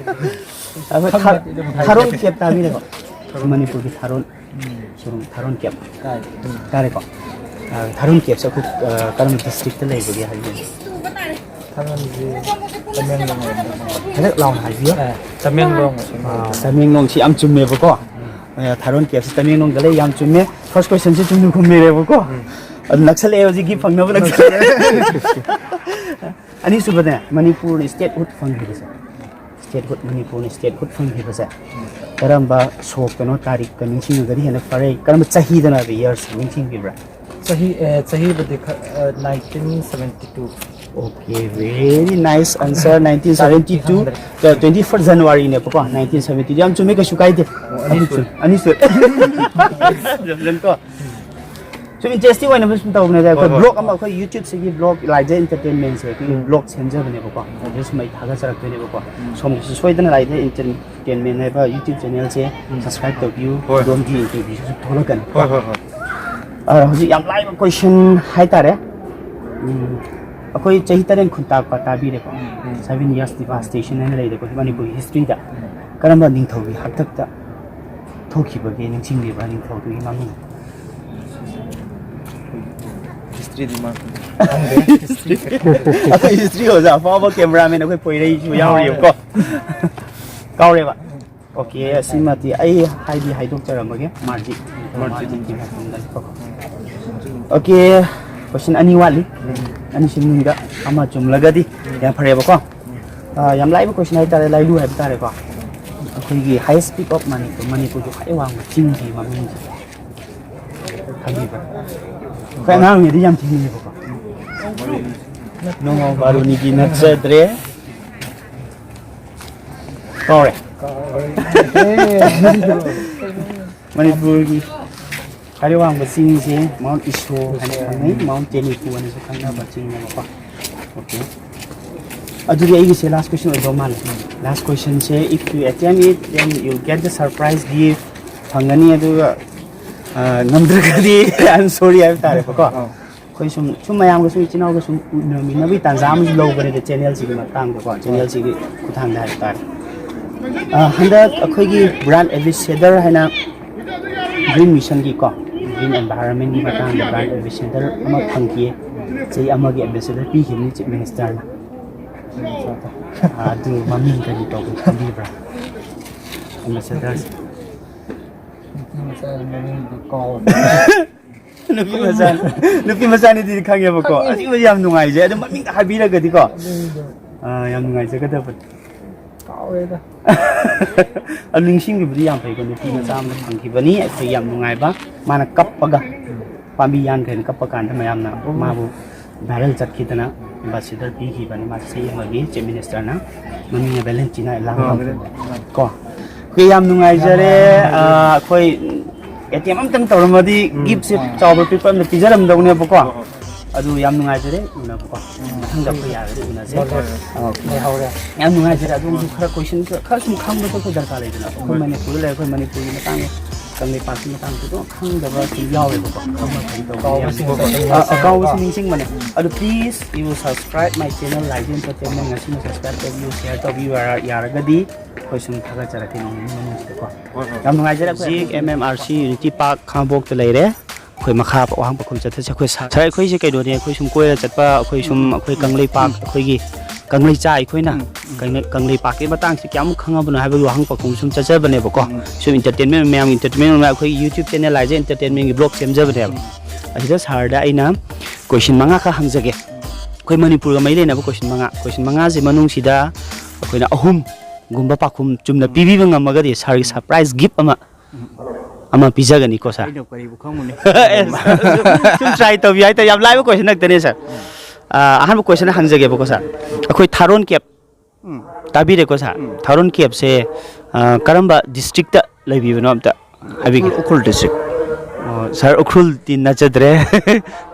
ꯑꯩꯈꯣꯏ ꯊꯥ-, ꯊꯥꯔꯣꯟ ꯀꯦꯞ ꯇꯥꯕꯤꯔꯦꯀꯣ? ꯃꯅꯤꯄꯨꯔꯒꯤ ꯊꯥꯔꯣꯟ꯫ ꯁꯣꯔꯨꯝ ꯊꯥꯔꯣꯟ ꯀꯦꯞ꯫ ꯇꯥꯔꯦꯀꯣ? ꯑ, ꯊꯥꯔꯣꯟ ꯀꯦꯞꯁꯦ ꯑꯩꯈꯣꯏ, ꯑ, ꯀꯔꯝꯕ district ꯇ ꯂꯩꯕꯒꯦ ꯍꯥꯏꯕꯤꯌꯨ꯫ ꯊꯥꯔꯣꯟꯁꯦ ꯇꯃꯦꯡꯂꯣꯡ ꯑꯣꯏꯔꯝꯗꯧ ꯃꯥꯜꯂꯦ꯫ ꯍꯥꯏꯔꯞ ꯂꯥꯎꯅ ꯍꯥꯏꯕꯤꯌꯨ꯫ ꯑ, ꯇꯃꯦꯡꯂꯣꯡ ꯑꯁꯣꯝ ꯑ, ꯑꯣꯏꯔꯝꯗꯧ ꯃꯥꯜꯂꯦ꯫ ꯇꯃꯦꯡꯂꯣꯡꯁꯤ ꯌꯥꯝ ꯆꯨꯝꯃꯦꯕꯀꯣ꯫ ꯎꯝ꯫ ꯑ, ꯊꯥꯔꯣꯟ ꯀꯦꯞꯁꯦ ꯇꯃꯦꯡꯂꯣꯡꯗ ꯂꯩ, ꯌꯥꯝ ꯆꯨꯝꯃꯦ꯫ First question ꯁꯦ ꯆꯨꯝꯅ ꯈꯨꯝꯕꯤꯔꯦꯕꯀꯣ꯫ ꯎꯝ꯫ ꯑꯗꯨ ꯅꯛꯁꯜꯂꯛꯑꯦ ꯍꯧꯖꯤꯛꯀꯤ ꯐꯪꯅꯕ ꯅꯛꯁꯜꯂꯛꯑꯦ꯫ ꯑꯅꯤꯁꯨꯕꯅꯦ, ꯃꯅꯤꯄꯨꯔꯅ statehood ꯐꯪꯈꯤꯕꯁꯦ, statehood, ꯃꯅꯤꯄꯨꯔꯅ statehood ꯐꯪꯈꯤꯕꯁꯦ ꯀꯔꯝꯕ ꯁꯣꯛꯇꯅꯣ, ꯇꯥꯔꯤꯛꯀ ꯅꯤꯡꯁꯤꯡꯉꯒꯗꯤ ꯍꯦꯟꯅ ꯐꯔꯦ? ꯀꯔꯝꯕ ꯆꯍꯤꯗꯅꯣ ꯍꯥꯏꯕ, years ꯅꯤꯡꯁꯤꯡꯕꯤꯕ꯭ꯔꯥ? ꯆꯍꯤ ꯑꯦ, ꯆꯍꯤꯕꯨꯗꯤ ꯈ- ꯑ, nineteen seventy two. Okay, very nice answer. Nineteen seventy two, twenty first January ꯅꯦꯕꯀꯣ, nineteen seventy two. ꯌꯥꯝ ꯆꯨꯝꯃꯦ, ꯀꯩꯁꯨ ꯀꯥꯏꯗꯦ꯫ ꯑꯅꯤ ꯁꯨꯔꯦ꯫ ꯑꯅꯤ ꯁꯨꯔꯦ꯫ ꯀꯣ, ꯁꯨꯝ interesting ꯑꯣꯏꯅꯕ ꯁꯨꯝ ꯇꯧꯕꯅꯦ꯫ ꯑꯩꯈꯣꯏ ꯍꯣꯏ, ꯍꯣꯏ꯫ Blog ꯑꯃ, ꯑꯩꯈꯣꯏ YouTube ꯁꯤꯒꯤ blog, ꯂꯥꯏꯖ Entertainment ꯁꯦ ꯑꯩꯈꯣꯏꯒꯤ blog ꯁꯦꯝꯖꯕꯅꯦꯕꯀꯣ, ꯑꯗꯨꯗ ꯁꯨꯝ ꯑꯩ ꯊꯥꯒꯠꯆꯔꯛꯇꯣꯏꯅꯦꯕꯀꯣ꯫ ꯁꯣꯝꯗꯁꯨ ꯁꯣꯏꯗꯅ ꯂꯥꯏꯖ Entertainment ꯍꯥꯏꯕ YouTube channel ꯁꯦ subscribe ꯇꯧꯕꯤꯌꯨ꯫ ꯍꯣꯏ꯫ ꯑꯗꯣꯝꯒꯤ interview ꯁꯨ ꯊꯣꯛꯂꯛꯀꯅꯤ꯫ ꯍꯣꯏ, ꯍꯣꯏ, ꯍꯣꯏ꯫ ꯑ, ꯍꯧꯖꯤꯛ ꯌꯥꯝ ꯂꯥꯏꯕ question ꯍꯥꯏꯇꯥꯔꯦ꯫ ꯎꯝ, ꯑꯩꯈꯣꯏ ꯆꯍꯤ ꯇꯔꯦꯠ ꯈꯨꯟꯇꯥꯛꯄ ꯇꯥꯕꯤꯔꯦꯀꯣ꯫ Seven years devastation ꯍꯥꯏꯅ ꯂꯩꯔꯦꯀꯣ ꯃꯅꯤꯄꯨꯔꯒꯤ history ꯗ꯫ ꯀꯔꯝꯕ ꯅꯤꯡꯊꯧꯒꯤ ꯍꯥꯛꯇꯛꯇ ꯊꯣꯛꯈꯤꯕꯒꯦ, ꯅꯤꯡꯁꯤꯡꯕꯤꯕ꯭ꯔꯥ ꯅꯤꯡꯊꯧꯗꯨꯒꯤ ꯃꯃꯤꯡ? History ꯗꯤ ꯃꯥ ꯑꯩꯈꯣꯏ history ꯑꯣꯖꯥ ꯑꯐꯥꯎꯕ cameraman ꯑꯩꯈꯣꯏ ꯄꯣꯏꯔꯩꯁꯨ ꯌꯥꯎꯔꯤꯕꯀꯣ꯫ ꯀꯥꯎꯔꯦꯕ꯫ Okay, ꯑꯁꯤꯃꯗꯤ ꯑꯩ ꯍꯥꯏꯗꯤ ꯍꯥꯏꯗꯣꯛꯆꯔꯝꯃꯒꯦ꯫ ꯃꯥꯔꯖꯤꯠ꯫ ꯃꯥꯔꯖꯤꯠ꯫ Okay, question ꯑꯅꯤ ꯋꯥꯠꯂꯤ꯫ ꯑꯅꯤꯁꯤ ꯃꯅꯨꯡꯗ ꯑꯃ ꯆꯨꯝꯂꯒꯗꯤ ꯌꯥꯝ ꯐꯔꯦꯕꯀꯣ꯫ ꯑꯥ, ꯌꯥꯝ ꯂꯥꯏꯕ question ꯍꯥꯏꯇꯥꯔꯦ, ꯂꯥꯏꯂꯨ ꯍꯥꯏꯕ ꯇꯥꯔꯦꯀꯣ꯫ ꯑꯩꯈꯣꯏꯒꯤ highest peak of Manipur, ꯃꯅꯤꯄꯨꯔꯒꯤ ꯈ꯭ꯋꯥꯏꯗꯒꯤ ꯋꯥꯡꯕ ꯆꯤꯡꯒꯤ ꯃꯃꯤꯡꯁꯦ ꯈꯪꯕꯤꯕ꯭ꯔꯥ? ꯑꯩꯈꯣꯏ ꯑꯉꯥꯡ ꯑꯣꯏꯔꯤꯉꯩꯗ ꯌꯥꯝ ꯊꯦꯡꯅꯩꯌꯦꯕꯀꯣ꯫ ꯅꯣꯡꯃ ꯕꯥꯔꯨꯅꯤꯒꯤ ꯅꯠꯆꯗ꯭ꯔꯦ꯫ ꯀꯥꯎꯔꯦ꯫ ꯃꯅꯤꯄꯨꯔꯒꯤ ꯈ꯭ꯋꯥꯏꯗꯒꯤ ꯋꯥꯡꯕ ꯆꯤꯡꯁꯦ Mount Iso ꯍꯥꯏꯅ ꯈꯪꯅꯩ, Mount Tenifu ꯍꯥꯏꯅꯁꯨ ꯈꯪꯅꯕ ꯆꯤꯡꯅꯦꯕꯀꯣ꯫ Okay, ꯑꯗꯨꯗꯤ ꯑꯩꯒꯤꯁꯦ last question ꯑꯣꯏꯗꯧ ꯃꯥꯜꯂꯦ꯫ Last question say, if you attempt it, then you get the surprise gift. ꯐꯪꯒꯅꯤ, ꯑꯗꯨꯒ ꯑ, ꯉꯝꯗ꯭ꯔꯒꯗꯤ I'm sorry ꯍꯥꯏꯕ ꯇꯥꯔꯦꯕꯀꯣ꯫ ꯑꯩꯈꯣꯏ ꯁꯨꯝ ꯁꯨꯝ ꯃꯌꯥꯝꯒ ꯁꯨꯝ ꯏꯆꯤꯟ ꯏꯅꯥꯎꯒ ꯁꯨꯝ ꯎꯅꯃꯤꯟꯅꯕꯒꯤ ꯇꯥꯟꯖꯥ ꯑꯃꯁꯨ ꯂꯧꯕꯅꯦ channel ꯁꯤꯒꯤ ꯃꯇꯥꯡꯗꯀꯣ, channel ꯁꯤꯒꯤ ꯈꯨꯠꯊꯥꯡꯗ ꯍꯥꯏꯕ ꯇꯥꯔꯦ꯫ ꯑ, ꯍꯟꯗꯛ ꯑꯩꯈꯣꯏꯒꯤ brand ambassador ꯍꯥꯏꯅ Green Mission ꯒꯤꯀꯣ, Green Environment ꯀꯤ ꯃꯇꯥꯡꯗ brand ambassador ꯑꯃ ꯐꯪꯈꯤꯌꯦ꯫ ꯆꯍꯤ ꯑꯃꯒꯤ ambassador ꯄꯤꯈꯤꯕꯅꯤ Chief Minister ꯅ꯫ ꯑ, ꯑꯗꯨ ꯃꯃꯤꯡ ꯀꯔꯤ ꯀꯧꯕ ꯈꯪꯕꯤꯕ꯭ꯔꯥ? Ambassador ꯁꯦ꯫ ꯃꯃꯤꯡꯗꯨ ꯀꯥꯎ ꯅꯨꯄꯤ ꯃꯆꯥ, ꯅꯨꯄꯤ ꯃꯆꯥꯅꯤꯗꯤ ꯈꯪꯉꯦꯕꯀꯣ꯫ ꯈꯪꯉꯦ꯫ ꯑꯁꯤꯕꯨꯗꯤ ꯌꯥꯝ ꯅꯨꯡꯉꯥꯏꯖꯩ꯫ ꯑꯗꯨ ꯃꯃꯤꯡꯗ ꯍꯥꯏꯕꯤꯔꯒꯗꯤꯀꯣ, ꯑꯗꯨꯗꯣ ꯑꯥ, ꯌꯥꯝ ꯅꯨꯡꯉꯥꯏꯖꯒꯗꯕꯅꯤ꯫ ꯀꯥꯎꯔꯦꯗ꯫ ꯑꯗꯨ ꯅꯤꯡꯁꯤꯡꯕꯤꯕꯗꯤ ꯌꯥꯝ ꯐꯩꯀꯣ, ꯅꯨꯄꯤ ꯃꯆꯥ ꯑꯃ ꯐꯪꯈꯤꯕꯅꯤ꯫ ꯑꯩꯈꯣꯏ ꯌꯥꯝ ꯅꯨꯡꯉꯥꯏꯕ, ꯃꯥꯅ ꯀꯞꯄꯒ, ꯄꯥꯝꯕꯤ ꯌꯥꯟꯈ꯭ꯔꯦꯅ ꯀꯞꯄ ꯀꯥꯟꯗ ꯃꯌꯥꯝꯅ ꯎꯝ꯫ ꯃꯥꯕꯨ viral ꯆꯠꯈꯤꯗꯅ ambassador ꯄꯤꯈꯤꯕꯅꯤ꯫ ꯃꯥ ꯆꯍꯤ ꯑꯃꯒꯤ Chief Ministerꯅ, ꯃꯃꯤꯡꯅ Valentina ꯑꯥ, Lamrong꯫ ꯀꯣ, ꯑꯩꯈꯣꯏ ꯌꯥꯝ ꯅꯨꯡꯉꯥꯏꯖꯔꯦ꯫ ꯑꯥ, ꯑꯩꯈꯣꯏ ATM ꯑꯝꯇꯪ ꯇꯧꯔꯝꯃꯗꯤ ꯎꯝ꯫ Giftꯁꯦ ꯆꯥꯎꯕ ꯄꯤꯛꯄ ꯑꯝꯇ ꯄꯤꯖꯔꯝꯗꯧꯅꯦꯕꯀꯣ꯫ ꯍꯣꯏ, ꯍꯣꯏ꯫ ꯑꯗꯨ ꯌꯥꯝ ꯅꯨꯡꯉꯥꯏꯖꯔꯦ ꯎꯅꯕꯀꯣ꯫ ꯃꯊꯪꯗ ꯑꯩꯈꯣꯏ ꯌꯥꯔꯒꯗꯤ ꯎꯅꯁꯦ꯫ ꯍꯣꯏ, ꯍꯣꯏ꯫ ꯑꯣꯀꯦ꯫ ꯂꯩꯍꯧꯔꯦ꯫ ꯌꯥꯝ ꯅꯨꯡꯉꯥꯏꯖꯔꯦ꯫ ꯑꯗꯣꯝꯁꯨ ꯈꯔ question ꯈꯔ ꯁꯨꯝ ꯈꯪꯕ ꯈꯣꯠꯄ ꯗꯔꯀꯥꯔ ꯂꯩꯗꯅ꯫ ꯑꯩꯈꯣꯏ ꯍꯣꯏ꯫ ꯃꯅꯤꯄꯨꯔꯗ ꯂꯩꯔꯦ, ꯑꯩꯈꯣꯏ ꯃꯅꯤꯄꯨꯔꯒꯤ ꯃꯇꯥꯡꯗ, ꯀꯪꯂꯩꯄꯥꯛꯀꯤ ꯃꯇꯥꯡꯗꯁꯨ ꯑꯗꯨꯝ ꯈꯪꯗꯕ ꯁꯨꯝ ꯌꯥꯎꯋꯦꯕꯀꯣ꯫ ꯈꯪꯕ ꯊꯣꯛꯇꯕ ꯀꯥꯎꯕꯁꯤꯡ ꯌꯥꯝ ꯅꯤꯡꯁꯤꯡꯕꯅꯦ꯫ ꯑ, ꯑ, ꯀꯥꯎꯕꯁꯤꯡ ꯅꯤꯡꯁꯤꯡꯕꯅꯦ꯫ ꯑꯗꯨ please, you will subscribe my channel, Laijin Entertainment꯫ ꯉꯁꯤꯅ subscribe ꯇꯧꯕꯤꯌꯨ, share ꯇꯧꯕꯤꯌꯨ, ꯌꯥꯔ-, ꯌꯥꯔꯒꯗꯤ ꯑꯩꯈꯣꯏ ꯁꯨꯝ ꯊꯥꯒꯠꯆꯔꯛꯀꯦ ꯅꯣꯡ ꯅꯤꯅꯤ ꯃꯅꯨꯡꯁꯤꯗꯀꯣ꯫ ꯍꯣꯏ, ꯍꯣꯏ꯫ ꯌꯥꯝ ꯅꯨꯡꯉꯥꯏꯖꯔꯦ꯫ ꯑꯩꯈꯣꯏ ꯍꯧꯖꯤꯛ MMRC Unity Park ꯈꯥꯉꯕꯣꯛꯇ ꯂꯩꯔꯦ꯫ ꯑꯩꯈꯣꯏ ꯃꯈꯥ ꯑꯋꯥꯡ ꯄꯥꯎꯈꯨꯝ ꯆꯠꯊꯁꯦ꯫ ꯑꯩꯈꯣꯏ ꯁꯥꯔ, ꯁꯥꯔ, ꯑꯩꯈꯣꯏꯁꯦ ꯀꯩꯅꯣꯅꯦ, ꯑꯩꯈꯣꯏ ꯁꯨꯝ ꯀꯣꯏꯔ ꯆꯠꯄ, ꯑꯩꯈꯣꯏ ꯁꯨꯝ, ꯎꯝ꯫ ꯑꯩꯈꯣꯏ ꯀꯪꯂꯩꯄꯥꯛ, ꯎꯝ꯫ ꯑꯩꯈꯣꯏꯒꯤ ꯀꯪꯂꯩꯆꯥ ꯑꯩꯈꯣꯏꯅ ꯎꯝ, ꯎꯝ꯫ ꯀꯪꯂꯩ-, ꯀꯪꯂꯩꯄꯥꯛꯀꯤ ꯃꯇꯥꯡꯁꯤ ꯀꯌꯥꯃꯨꯛ ꯈꯪꯉꯕꯅꯣ ꯍꯥꯏꯕꯒꯤ ꯋꯥꯍꯪ ꯄꯥꯎꯈꯨꯝ ꯁꯨꯝ ꯆꯠꯆꯕꯅꯦꯕꯀꯣ꯫ ꯎꯝ, ꯎꯝ꯫ ꯁꯨꯝ entertainment, ꯃꯌꯥꯝꯒꯤ entertainment ꯑꯣꯏꯅ ꯑꯩꯈꯣꯏ YouTube channel ꯂꯥꯏꯖ Entertainment-ꯒꯤ vlog ꯁꯦꯝꯖꯕꯅꯦꯕ꯫ ꯎꯝ꯫ ꯑꯁꯤꯗ ꯁꯥꯔꯗ ꯑꯩꯅ question ꯃꯉꯥ ꯈꯛ ꯍꯪꯖꯒꯦ꯫ ꯑꯩꯈꯣꯏ ꯃꯅꯤꯄꯨꯔꯒ ꯃꯔꯤ ꯂꯩꯅꯕ question ꯃꯉꯥ, question ꯃꯉꯥꯁꯤ ꯃꯅꯨꯡꯁꯤꯗ ꯑꯩꯈꯣꯏꯅ ꯑꯍꯨꯝꯒꯨꯝꯕ ꯄꯥꯎꯈꯨꯝ ꯆꯨꯝꯅ ꯎꯝ꯫ ꯄꯤꯕꯤꯕ ꯉꯝꯃꯒꯗꯤ ꯁꯥꯔꯒꯤ surprise gift ꯑꯃ ꯎꯝ꯫ ꯑꯃ ꯄꯤꯖꯒꯅꯤꯀꯣ, ꯁꯥꯔ꯫ ꯑꯩꯅ ꯀꯔꯤꯕꯨ ꯈꯪꯉꯨꯅꯤ? ꯑꯦ, ꯁꯨꯝ, ꯁꯨꯝ try ꯇꯧꯕꯤꯌꯨ ꯍꯥꯏꯇꯥꯔꯦ꯫ ꯌꯥꯝ ꯂꯥꯏꯕ question ꯉꯥꯛꯇꯅꯦ, ꯁꯥꯔ꯫ ꯎꯝ꯫ ꯑꯥ, ꯑꯍꯥꯟꯕ question ꯍꯪꯖꯒꯦꯕꯀꯣ, ꯁꯥꯔ꯫ ꯑꯩꯈꯣꯏ ꯊꯥꯔꯣꯟ cave ꯎꯝ꯫ ꯇꯥꯕꯤꯔꯦꯀꯣ, ꯁꯥꯔ? ꯎꯝ꯫ ꯊꯥꯔꯣꯟ cave-ꯁꯦ, ꯑꯥ, ꯀꯔꯝꯕ district-ꯇ ꯂꯩꯕꯤꯕꯅꯣ ꯑꯝꯇ ꯍꯥꯏꯕꯤꯒꯦ꯫ ꯎꯈ꯭ꯔꯨꯜ, ꯎꯈ꯭ꯔꯨꯜ district꯫ ꯑꯣ, ꯁꯥꯔ, ꯎꯈ꯭ꯔꯨꯜꯗꯤ ꯅꯠꯆꯗ꯭ꯔꯦ꯫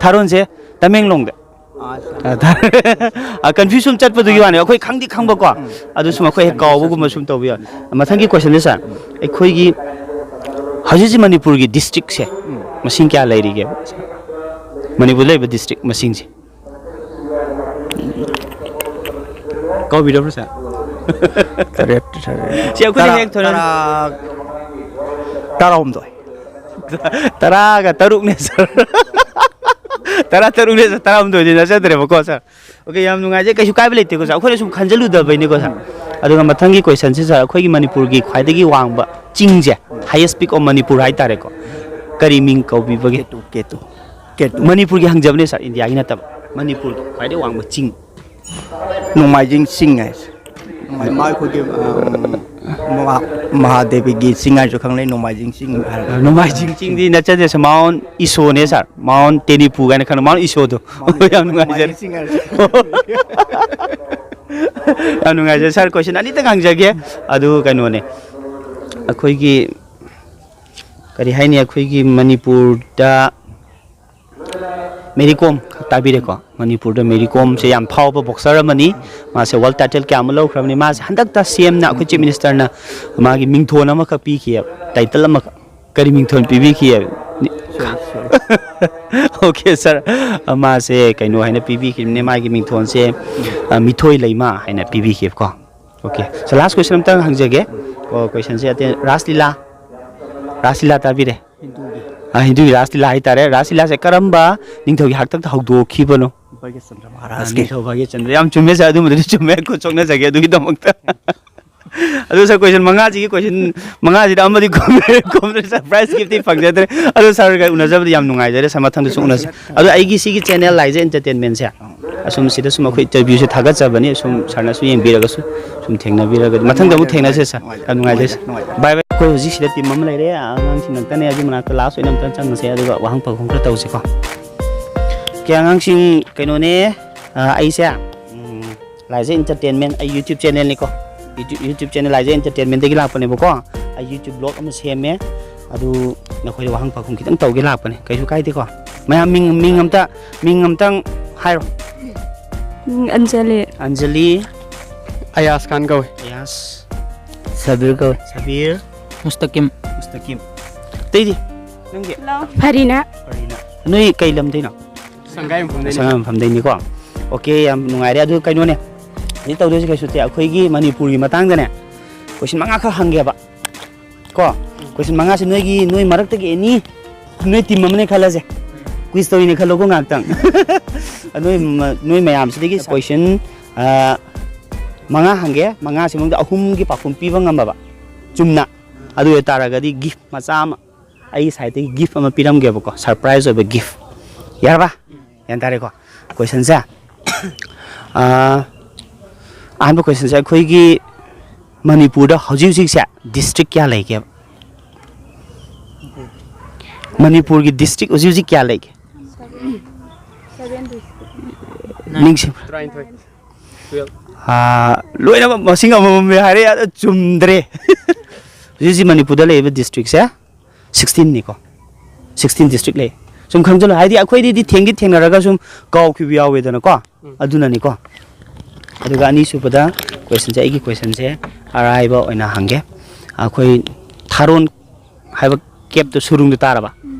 ꯊꯥꯔꯣꯟꯁꯦ ꯇꯃꯦꯡꯂꯣꯡꯗ꯫ ꯑꯥ, ꯑ, ꯊꯥ-, ꯑ, confuse ꯁꯨꯝ ꯆꯠꯄꯗꯨꯒꯤ ꯋꯥꯅꯤ꯫ ꯑꯩꯈꯣꯏ ꯈꯪꯗꯤ ꯈꯪꯕꯀꯣ꯫ ꯎꯝ꯫ ꯑꯗꯨ ꯁꯨꯝ ꯑꯩꯈꯣꯏ ꯍꯦꯛ ꯀꯥꯎꯕꯒꯨꯝꯕ ꯁꯨꯝ ꯇꯧꯕ ꯌꯥꯎꯋꯤ꯫ ꯃꯊꯪꯒꯤ question-ꯁꯦ, ꯁꯥꯔ, ꯑꯩꯈꯣꯏꯒꯤ ꯍꯧꯖꯤꯛ ꯍꯧꯖꯤꯛ ꯃꯅꯤꯄꯨꯔꯒꯤ district-ꯁꯦ ꯎꯝ꯫ ꯃꯁꯤꯡ ꯀꯌꯥ ꯂꯩꯔꯤꯒꯦ? ꯃꯅꯤꯄꯨꯔꯗ ꯂꯩꯕ district ꯃꯁꯤꯡꯁꯦ꯫ ꯀꯥꯎꯕꯤꯔꯕ꯭ꯔꯣ, ꯁꯥꯔ? ꯇꯔꯦꯠ, ꯇꯔꯦꯠ꯫ ꯁꯤ ꯑꯩꯈꯣꯏꯅ ꯇꯔꯥ, ꯍꯦꯛ ꯊꯣꯏꯅ ꯇꯔꯥ, ꯇꯔꯥꯍꯨꯝꯗꯣꯏ꯫ ꯇꯔꯥꯒ ꯇꯔꯨꯛꯅꯦ, ꯁꯥꯔ꯫ ꯇꯔꯥ ꯇꯔꯨꯛꯅꯦ, ꯁꯥꯔ꯫ ꯇꯔꯥꯍꯨꯝꯗꯣꯏꯗꯤ ꯅꯠꯆꯗ꯭ꯔꯦꯕꯀꯣ, ꯁꯥꯔ꯫ ꯑꯣꯀꯦ, ꯌꯥꯝ ꯅꯨꯡꯉꯥꯏꯖꯩ꯫ ꯀꯩꯁꯨ ꯀꯥꯏꯕ ꯂꯩꯇꯦꯀꯣ, ꯁꯥꯔ꯫ ꯑꯩꯈꯣꯏꯅ ꯁꯨꯝ ꯈꯟꯖꯜꯂꯨꯗꯕꯩꯅꯦꯀꯣ, ꯁꯥꯔ꯫ ꯑꯗꯨꯒ ꯃꯊꯪꯒꯤ question-ꯁꯦ, ꯁꯥꯔ, ꯑꯩꯈꯣꯏꯒꯤ ꯃꯅꯤꯄꯨꯔꯒꯤ ꯈ꯭ꯋꯥꯏꯗꯒꯤ ꯋꯥꯡꯕ ꯆꯤꯡꯁꯦ, highest peak of Manipur ꯍꯥꯏꯇꯥꯔꯦꯀꯣ, ꯀꯔꯤ ꯃꯤꯡ ꯀꯧꯕꯤꯕꯒꯦ? ꯀꯦꯇꯨ ꯀꯦꯇꯨ ꯀꯦꯇꯨ ꯃꯅꯤꯄꯨꯔꯒꯤ ꯍꯪꯖꯕꯅꯦ ꯁꯥꯔ, ꯏꯟꯗꯤꯌꯥꯒꯤ ꯅꯠꯇꯕ, ꯃꯅꯤꯄꯨꯔꯒꯤ ꯈ꯭ꯋꯥꯏꯗꯩ ꯋꯥꯡꯕ ꯆꯤꯡ꯫ ꯅꯣꯡꯃꯥꯏꯖꯤꯡ ꯆꯤꯡ ꯍꯥꯏꯁꯦ꯫ ꯅꯣꯡꯃꯥꯏ- ꯃꯥ ꯑꯩꯈꯣꯏꯒꯤ ꯎꯝ, ꯃꯍꯥ- ꯃꯍꯥꯗꯦꯕꯒꯤ ꯆꯤꯡ ꯍꯥꯏꯁꯨ ꯈꯪꯅꯩ, ꯅꯣꯡꯃꯥꯏꯖꯤꯡ ꯆꯤꯡ ꯍꯥꯏꯔꯒ꯫ ꯅꯣꯡꯃꯥꯏꯖꯤꯡ ꯆꯤꯡꯗꯤ ꯅꯠꯆꯗꯦ ꯁꯥꯔ, ꯃꯥꯎꯟ ꯏꯁꯣꯅꯦ ꯁꯥꯔ, ꯃꯥꯎꯟ ꯇꯦꯅꯤꯄꯨ ꯀꯥꯏꯅ ꯈꯪꯅ, ꯃꯥꯎꯟ ꯏꯁꯣꯗꯣ꯫ ꯌꯥꯝ ꯅꯨꯡꯉꯥꯏꯖꯔꯦ꯫ ꯅꯣꯡꯃꯥꯏꯖꯤꯡ ꯆꯤꯡ ꯍꯥꯏꯔꯁꯨ꯫ ꯌꯥꯝ ꯅꯨꯡꯉꯥꯏꯖꯔꯦ ꯁꯥꯔ, ꯀꯣꯏꯁꯟ ꯑꯅꯤꯇꯪ ꯍꯪꯖꯒꯦ꯫ ꯑꯗꯨ ꯀꯩꯅꯣꯅꯦ, ꯑꯩꯈꯣꯏꯒꯤ ꯀꯔꯤ ꯍꯥꯏꯅꯤ, ꯑꯩꯈꯣꯏꯒꯤ ꯃꯅꯤꯄꯨꯔꯗ ꯃꯦꯔꯤ ꯀꯣꯝ ꯈꯛ ꯇꯥꯕꯤꯔꯦꯀꯣ꯫ ꯃꯅꯤꯄꯨꯔꯗ ꯃꯦꯔꯤ ꯀꯣꯝꯁꯦ ꯌꯥꯝ ꯐꯥꯎꯕ ꯕꯣꯛꯁꯔ ꯑꯃꯅꯤ꯫ ꯃꯥꯁꯦ ꯋꯥꯔꯜ ꯇꯥꯏꯇꯜ ꯀꯌꯥ ꯑꯃ ꯂꯧꯈ꯭ꯔꯕꯅꯤ꯫ ꯃꯥꯁꯦ ꯍꯟꯗꯛꯇ ꯁꯤ ꯑꯦꯝꯅ, ꯑꯩꯈꯣꯏ ꯆꯤꯐ ꯃꯤꯅꯤꯁꯇꯔꯅ ꯃꯥꯒꯤ ꯃꯤꯡꯊꯣꯟ ꯑꯃꯈꯛ ꯄꯤꯈꯤꯑꯕ, ꯇꯥꯏꯇꯜ ꯑꯃꯈꯛ꯫ ꯀꯔꯤ ꯃꯤꯡꯊꯣꯟ ꯄꯤꯕꯤꯈꯤꯑꯕ? ꯑꯣꯀꯦ ꯁꯥꯔ, ꯃꯥꯁꯦ ꯀꯩꯅꯣ ꯍꯥꯏꯅ ꯄꯤꯕꯤꯈꯤꯕꯅꯦ, ꯃꯥꯒꯤ ꯃꯤꯡꯊꯣꯟꯁꯦ ꯑ, ꯃꯤꯊꯣꯏ ꯂꯩꯃ ꯍꯥꯏꯅ ꯄꯤꯕꯤꯈꯤꯕꯀꯣ꯫ ꯑꯣꯀꯦ ꯁꯥꯔ, ꯂꯥꯁ ꯀꯣꯏꯁꯟ ꯑꯝꯇꯪ ꯍꯪꯖꯒꯦ꯫ ꯑꯣ, ꯀꯣꯏꯁꯟꯁꯦ ꯑꯇꯩ, ꯔꯥꯁ ꯂꯤꯂꯥ, ꯔꯥꯁ ꯂꯤꯂꯥ ꯇꯥꯕꯤꯔꯦ? ꯍꯤꯟꯗꯨꯒꯤ ꯑ, ꯍꯤꯟꯗꯨꯒꯤ ꯔꯥꯁ ꯂꯤꯂꯥ ꯍꯥꯏꯇꯥꯔꯦ꯫ ꯔꯥꯁ ꯂꯤꯂꯥꯁꯦ ꯀꯔꯝꯕ ꯅꯤꯡꯊꯧꯒꯤ ꯍꯥꯛꯇꯛꯇ ꯍꯧꯗꯣꯛꯈꯤꯕꯅꯣ? ꯚꯥꯒ꯭ꯌꯆꯟꯗ꯭ꯔ ꯑ, ꯃꯍꯥꯔꯥꯖꯀꯤ꯫ ꯅꯤꯡꯊꯧ ꯚꯥꯒ꯭ꯌꯆꯟꯗ꯭ꯔ꯫ ꯌꯥꯝ ꯆꯨꯝꯃꯦ ꯁꯥꯔ, ꯑꯗꯨꯝꯕꯗꯨꯗꯤ ꯆꯨꯝꯃꯦ, ꯈꯨꯠ ꯁꯣꯛꯅꯖꯒꯦ ꯑꯗꯨꯒꯤꯗꯃꯛꯇ꯫ ꯑꯗꯨ ꯁꯥꯔ, ꯀꯣꯏꯁꯟ ꯃꯉꯥꯁꯤꯒꯤ ꯀꯣꯏꯁꯟ ꯃꯉꯥꯁꯤꯗ ꯑꯃꯗꯤ ꯈꯨꯝꯗ꯭ꯔꯦ, ꯈꯨꯝꯗ꯭ꯔꯦ ꯁꯥꯔ, ꯄ꯭ꯔꯥꯏꯖ ꯒꯤꯐꯇꯤ ꯐꯪꯖꯗ꯭ꯔꯦ꯫ ꯑꯗꯨ ꯁꯥꯔꯒ ꯎꯅꯖꯕꯗꯤ ꯌꯥꯝ ꯅꯨꯡꯉꯥꯏꯖꯔꯦ ꯁꯥꯔ, ꯃꯊꯪꯗꯁꯨ ꯎꯅꯁꯤ꯫ ꯑꯗꯣ ꯑꯩꯒꯤ ꯁꯤꯒꯤ ꯆꯦꯅꯦꯜ ꯂꯥꯏꯖ ꯑꯦꯟꯇꯔꯇꯦꯟꯃꯦꯟꯁꯦ ꯑꯁꯨꯝ ꯁꯤꯗ ꯁꯨꯝ ꯑꯩꯈꯣꯏ ꯏꯟꯇꯔꯚ꯭ꯌꯨꯁꯦ ꯊꯥꯒꯠꯆꯕꯅꯤ, ꯁꯨꯝ ꯁꯥꯔꯅꯁꯨ ꯌꯦꯡꯕꯤꯔꯒꯁꯨ ꯁꯨꯝ ꯊꯦꯡꯅꯅꯕꯤꯔꯒꯗꯤ ꯃꯊꯪꯗ ꯑꯃꯨꯛ ꯊꯦꯡꯅꯁꯦ ꯁꯥꯔ, ꯌꯥꯝ ꯅꯨꯡꯉꯥꯏꯖꯔꯦ ꯁꯥꯔ꯫ ꯕꯥꯏ ꯕꯥꯏ꯫ ꯑꯩꯈꯣꯏ ꯍꯧꯖꯤꯛ ꯁꯤꯗ ꯇꯤꯝ ꯑꯃ ꯂꯩꯔꯦ, ꯑꯉꯥꯡꯁꯤꯡ ꯉꯥꯛꯇꯅꯦ, ꯑꯗꯨ ꯃꯅꯥꯛꯇ ꯂꯥꯁ ꯑꯣꯏꯅ ꯑꯝꯇꯪ ꯆꯪꯉꯁꯦ, ꯑꯗꯨꯒ ꯋꯥꯍꯪ ꯄꯥꯎꯈꯨꯝ ꯈꯔ ꯇꯧꯁꯤꯀꯣ꯫ ꯑꯣꯀꯦ ꯑꯉꯥꯡꯁꯤꯡ, ꯀꯩꯅꯣꯅꯦ, ꯑ, ꯑꯩꯁꯦ ꯎꯝ, ꯂꯥꯏꯖ ꯑꯦꯟꯇꯔꯇꯦꯟꯃꯦꯟ, ꯑꯩ ꯌꯨꯇ꯭ꯌꯨꯕ ꯆꯦꯅꯦꯜꯅꯤꯀꯣ, ꯌꯨꯇ꯭ꯌꯨꯕ ꯌꯨꯇ꯭ꯌꯨꯕ ꯆꯦꯅꯦꯜ ꯂꯥꯏꯖ ꯑꯦꯟꯇꯔꯇꯦꯟꯃꯦꯟꯗꯒꯤ ꯂꯥꯛꯄꯅꯦꯕꯀꯣ꯫ ꯑꯩ ꯌꯨꯇ꯭ꯌꯨꯕ ꯕ꯭ꯂꯣꯒ ꯑꯃ ꯁꯦꯝꯃꯦ, ꯑꯗꯨ ꯅꯈꯣꯏꯗ ꯋꯥꯍꯪ ꯄꯥꯎꯈꯨꯝ ꯈꯤꯇꯪ ꯇꯧꯒꯦ ꯂꯥꯛꯄꯅꯦ, ꯀꯩꯁꯨ ꯀꯥꯏꯗꯦꯀꯣ꯫ ꯃꯌꯥꯝ ꯃꯤꯡ ꯃꯤꯡ ꯑꯝꯇ ꯃꯤꯡ ꯑꯝꯇꯪ ꯍꯥꯏꯔꯣ꯫ ꯎꯝ, ꯑꯟꯖꯂꯤ꯫ ꯑꯟꯖꯂꯤ꯫ ꯑꯌꯥꯁ ꯈꯥꯟ ꯀꯧꯏ꯫ ꯑꯌꯥꯁ꯫ ꯁꯕꯤꯔ ꯀꯧꯏ꯫ ꯁꯕꯤꯔ꯫ ꯃꯨꯁꯇꯀꯤꯝ꯫ ꯃꯨꯁꯇꯀꯤꯝ꯫ ꯑꯇꯩꯗꯤ? ꯅꯪꯗꯤ? ꯐꯔꯤꯅꯥ꯫ ꯐꯔꯤꯅꯥ꯫ ꯅꯣꯏ ꯀꯩ ꯂꯝꯗꯩꯅꯣ? ꯁꯪꯒꯥꯏ ꯃꯐꯝꯗꯩꯅꯤ꯫ ꯁꯪꯒꯥꯏ ꯃꯐꯝꯗꯩꯅꯤꯀꯣ꯫ ꯑꯣꯀꯦ, ꯌꯥꯝ ꯅꯨꯡꯉꯥꯏꯔꯦ꯫ ꯑꯗꯨ ꯀꯩꯅꯣꯅꯦ, ꯍꯧꯖꯤꯛ ꯇꯧꯗꯣꯏꯁꯦ ꯀꯩꯁꯨ ꯅꯠꯇꯦ, ꯑꯩꯈꯣꯏꯒꯤ ꯃꯅꯤꯄꯨꯔꯒꯤ ꯃꯇꯥꯡꯗꯅꯦ ꯀꯣꯏꯁꯟ ꯃꯉꯥꯈꯛ ꯍꯪꯒꯦꯕ ꯀꯣ꯫ ꯀꯣꯏꯁꯟ ꯃꯉꯥꯁꯦ ꯅꯣꯏꯒꯤ, ꯅꯣꯏ ꯃꯔꯛꯇꯒꯤ ꯑꯦꯅꯤ ꯅꯣꯏ ꯇꯤꯝ ꯑꯃꯅꯦ ꯈꯜꯂꯁꯦ, ꯀ꯭ꯋꯤꯖ ꯇꯧꯔꯤꯅꯦ ꯈꯜꯂꯣꯀꯣ ꯉꯥꯏꯍꯥꯛꯇꯪ꯫ ꯅꯣꯏ ꯃ- ꯅꯣꯏ ꯃꯌꯥꯝꯁꯤꯗꯒꯤ ꯀꯣꯏꯁꯟ ꯃꯉꯥ ꯍꯪꯒꯦ, ꯃꯉꯥꯁꯤ ꯃꯅꯨꯡꯗ ꯑꯍꯨꯝꯒꯤ ꯄꯥꯎꯈꯨꯝ ꯄꯤꯕ ꯉꯝꯃꯕ ꯆꯨꯝꯅ, ꯑꯗꯨ ꯑꯣꯏꯇꯥꯔꯒꯗꯤ ꯒꯤꯐ ꯃꯆꯥ ꯑꯃ ꯑꯩ ꯁꯥꯏꯠꯇꯒꯤ ꯒꯤꯐ ꯑꯃ ꯄꯤꯔꯝꯒꯦꯕꯀꯣ, ꯁꯔꯄ꯭ꯔꯥꯏꯁ ꯑꯣꯏꯕ ꯒꯤꯐ꯫ ꯌꯥꯔꯕ? ꯒ꯭ꯌꯥꯟ ꯇꯥꯔꯦꯀꯣ? ꯀꯣꯏꯁꯟꯁꯦ, ꯑꯥ, ꯑꯍꯥꯟꯕ ꯀꯣꯏꯁꯟꯁꯦ, ꯑꯩꯈꯣꯏꯒꯤ ꯃꯅꯤꯄꯨꯔꯗ ꯍꯧꯖꯤꯛ ꯍꯧꯖꯤꯛꯁꯦ ꯗꯤꯁꯇ꯭ꯔꯤꯛ ꯀꯌꯥ ꯂꯩꯒꯦꯕ? ꯃꯅꯤꯄꯨꯔꯒꯤ ꯗꯤꯁꯇ꯭ꯔꯤꯛ ꯍꯧꯖꯤꯛ ꯍꯧꯖꯤꯛ ꯀꯌꯥ ꯂꯩꯒꯦ? ꯅꯤꯡꯁꯤꯡ- ꯇꯔꯥꯅꯤꯊꯣꯏ꯫ ꯑꯥ, ꯂꯣꯏꯅꯃꯛ ꯃꯁꯤꯡ ꯑꯃꯃꯝ ꯍꯥꯏꯔꯦ, ꯑꯗꯣ ꯆꯨꯝꯗ꯭ꯔꯦ꯫ ꯍꯧꯖꯤꯛ ꯍꯧꯖꯤꯛ ꯃꯅꯤꯄꯨꯔꯗ ꯂꯩꯔꯤꯕ ꯗꯤꯁꯇ꯭ꯔꯤꯛꯁꯦ ꯁꯤꯛꯁꯇꯤꯟꯅꯤꯀꯣ꯫ ꯁꯤꯛꯁꯇꯤꯟ ꯗꯤꯁꯇ꯭ꯔꯤꯛ ꯂꯩ꯫ ꯁꯨꯝ ꯈꯪꯖꯤꯜꯂꯣ, ꯍꯥꯏꯗꯤ ꯑꯩꯈꯣꯏꯗꯤꯗꯤ ꯊꯦꯡꯗꯤ ꯊꯦꯡꯅꯔꯒ ꯁꯨꯝ ꯀꯥꯎꯈꯤꯕ ꯌꯥꯎꯋꯦꯗꯅꯀꯣ꯫ ꯎꯝ꯫ ꯑꯗꯨꯅꯅꯤꯀꯣ꯫ ꯑꯗꯨꯒ ꯑꯅꯤꯁꯨꯕꯗ ꯀꯣꯏꯁꯟꯁꯦ, ꯑꯩꯒꯤ ꯀꯣꯏꯁꯟꯁꯦ ꯑꯔꯥꯏꯕ ꯑꯣꯏꯅ ꯍꯪꯒꯦ꯫ ꯑꯩꯈꯣꯏ ꯊꯥꯔꯣꯟ ꯍꯥꯏꯕ ꯀꯦꯞꯇꯣ, ꯁꯨꯔꯨꯡꯗꯣ ꯇꯥꯔꯕ?